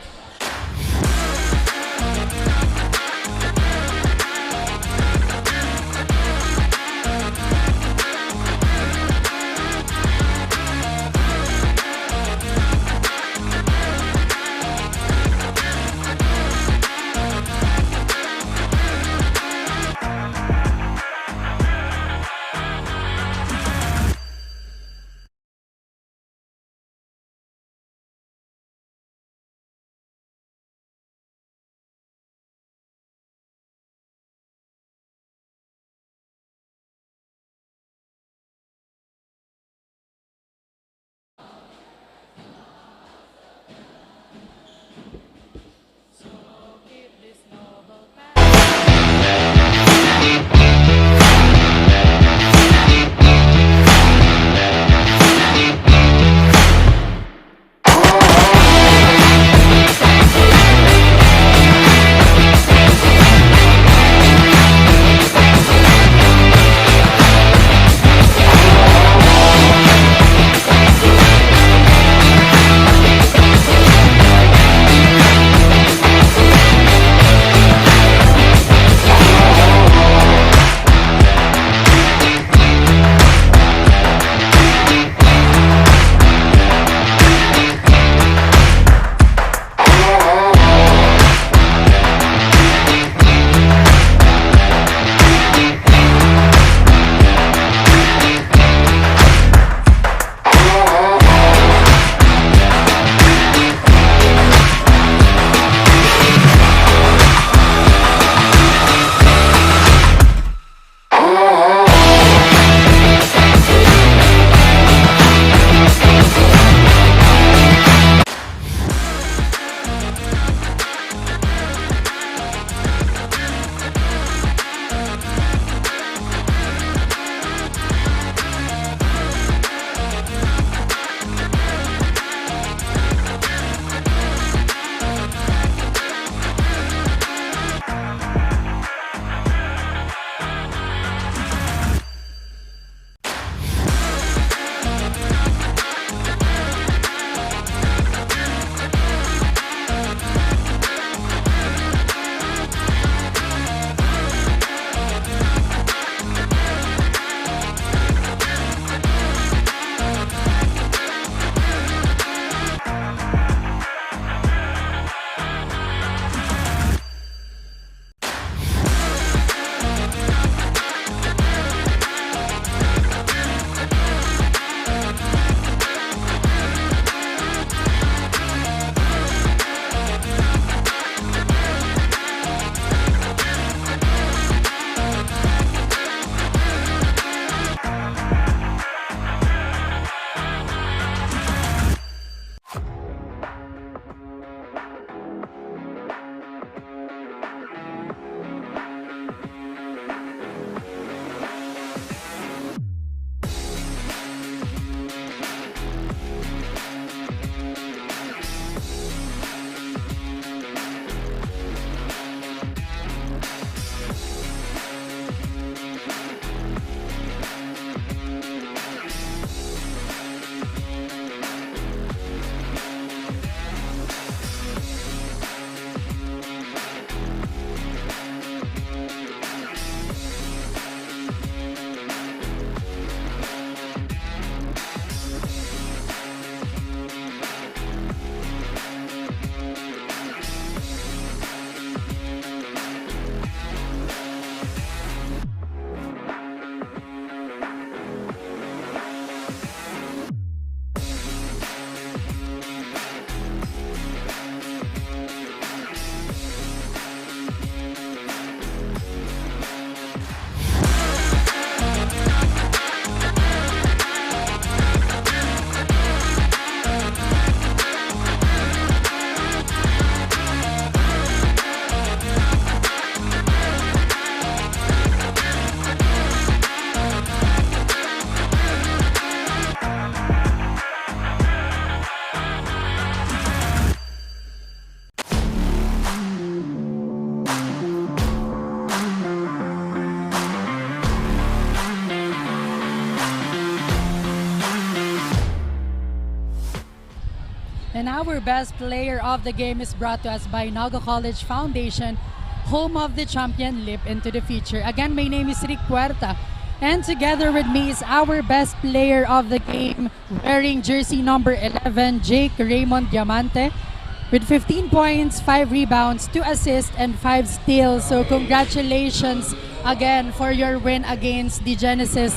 Our best player of the game is brought to us by Naga College Foundation, home of the champion, leap into the future. Again, my name is Rick Puerta, and together with me is our best player of the game, wearing jersey number eleven, Jake Raymond Diamante, with fifteen points, five rebounds, two assists, and five steals. So congratulations again for your win against the Genesis,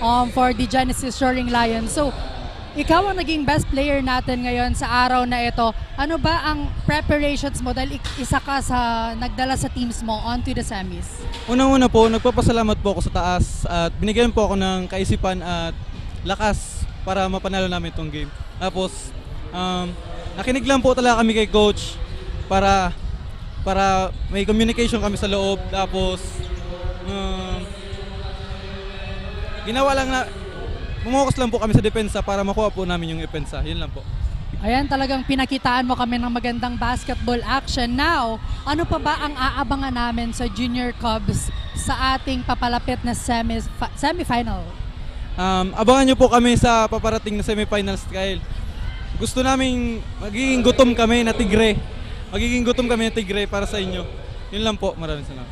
um, for the Genesis Roaring Lions. So, ikaw ang naging best player natin ngayon sa araw na ito. Ano ba ang preparations mo dahil ik-, isa ka sa nagdala sa teams mo onto the semis? Unang-una po, nagpapasalamat po ako sa taas at binigyan po ako ng kaisipan at lakas para mapanalo namin itong game. Tapos, um, nakinig lang po talaga kami kay coach para, para may communication kami sa loob. Tapos, um, ginawa lang na, pumokus lang po kami sa depensa para makuha po namin yung depensa. Yun lang po. Ayan, talagang pinakitaan mo kami ng magandang basketball action. Now, ano pa ba ang aabangan namin sa Junior Cubs sa ating papalapit na semi-, semifinal? Um, abangan nyo po kami sa paparating na semifinals dahil gusto naming magiging gutom kami na tigre. Magiging gutom kami na tigre para sa inyo. Yun lang po. Maraming salamat.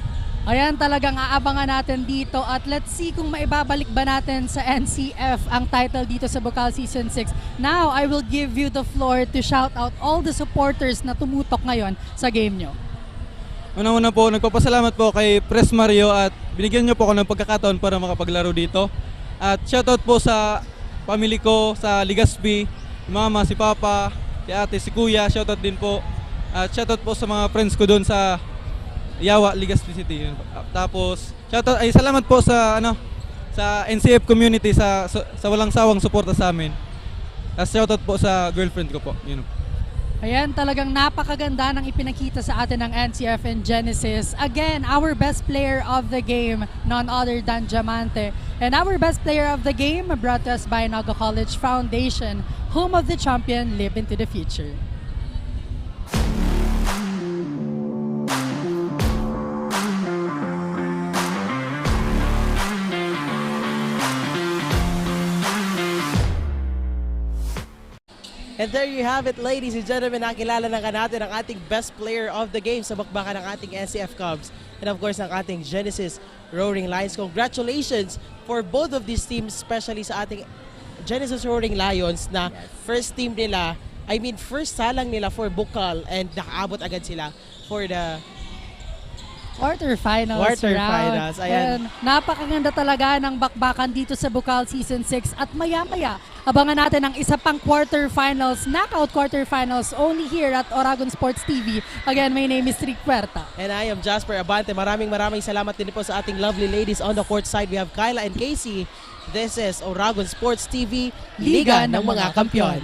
Ayan, talagang aabangan natin dito. At let's see kung maibabalik ba natin sa N C F ang title dito sa Bukal Season six. Now, I will give you the floor to shout out all the supporters na tumutok ngayon sa game nyo. Unang-una po, nagpapasalamat po kay Pres Mario at binigyan niyo po ako ng pagkakataon para makapaglaro dito. At shoutout po sa family ko sa Legazpi, si mama, si papa, si ate, si kuya, shoutout din po. At shoutout po sa mga friends ko doon sa Yawa, Legazpi City. Yun po. Tapos, shoutout, ay, salamat po sa, ano, sa N C F community sa, sa, sa walang sawang suporta sa amin. Tapos shoutout po sa girlfriend ko po. Yun po. Ayan, talagang napakaganda ng ipinakita sa atin ng N C F and Genesis. Again, our best player of the game, none other than Diamante. And our best player of the game brought to us by Naga College Foundation, home of the champion, leap into the future. And there you have it, ladies and gentlemen. Nakilala na ka natin ang ating best player of the game sa bakbakan ng ating N C F Cubs. And of course, ang ating Genesis Roaring Lions. Congratulations for both of these teams, especially sa ating Genesis Roaring Lions na Yes. first team nila, I mean, first salang nila for Bukal and nakaabot agad sila for the Quarterfinals Quarterfinals, round. Ayan. Ayan. Napakaganda talaga ng bakbakan dito sa Bukal Season six. At maya-maya, abangan natin ang isa pang quarterfinals, knockout quarterfinals, only here at Oragon Sports T V. Again, my name is Rick Puerta. And I am Jasper Abante. Maraming, maraming salamat din po sa ating lovely ladies on the court side. We have Kyla and Casey. This is Oragon Sports T V, Liga ng mga Kampiyon.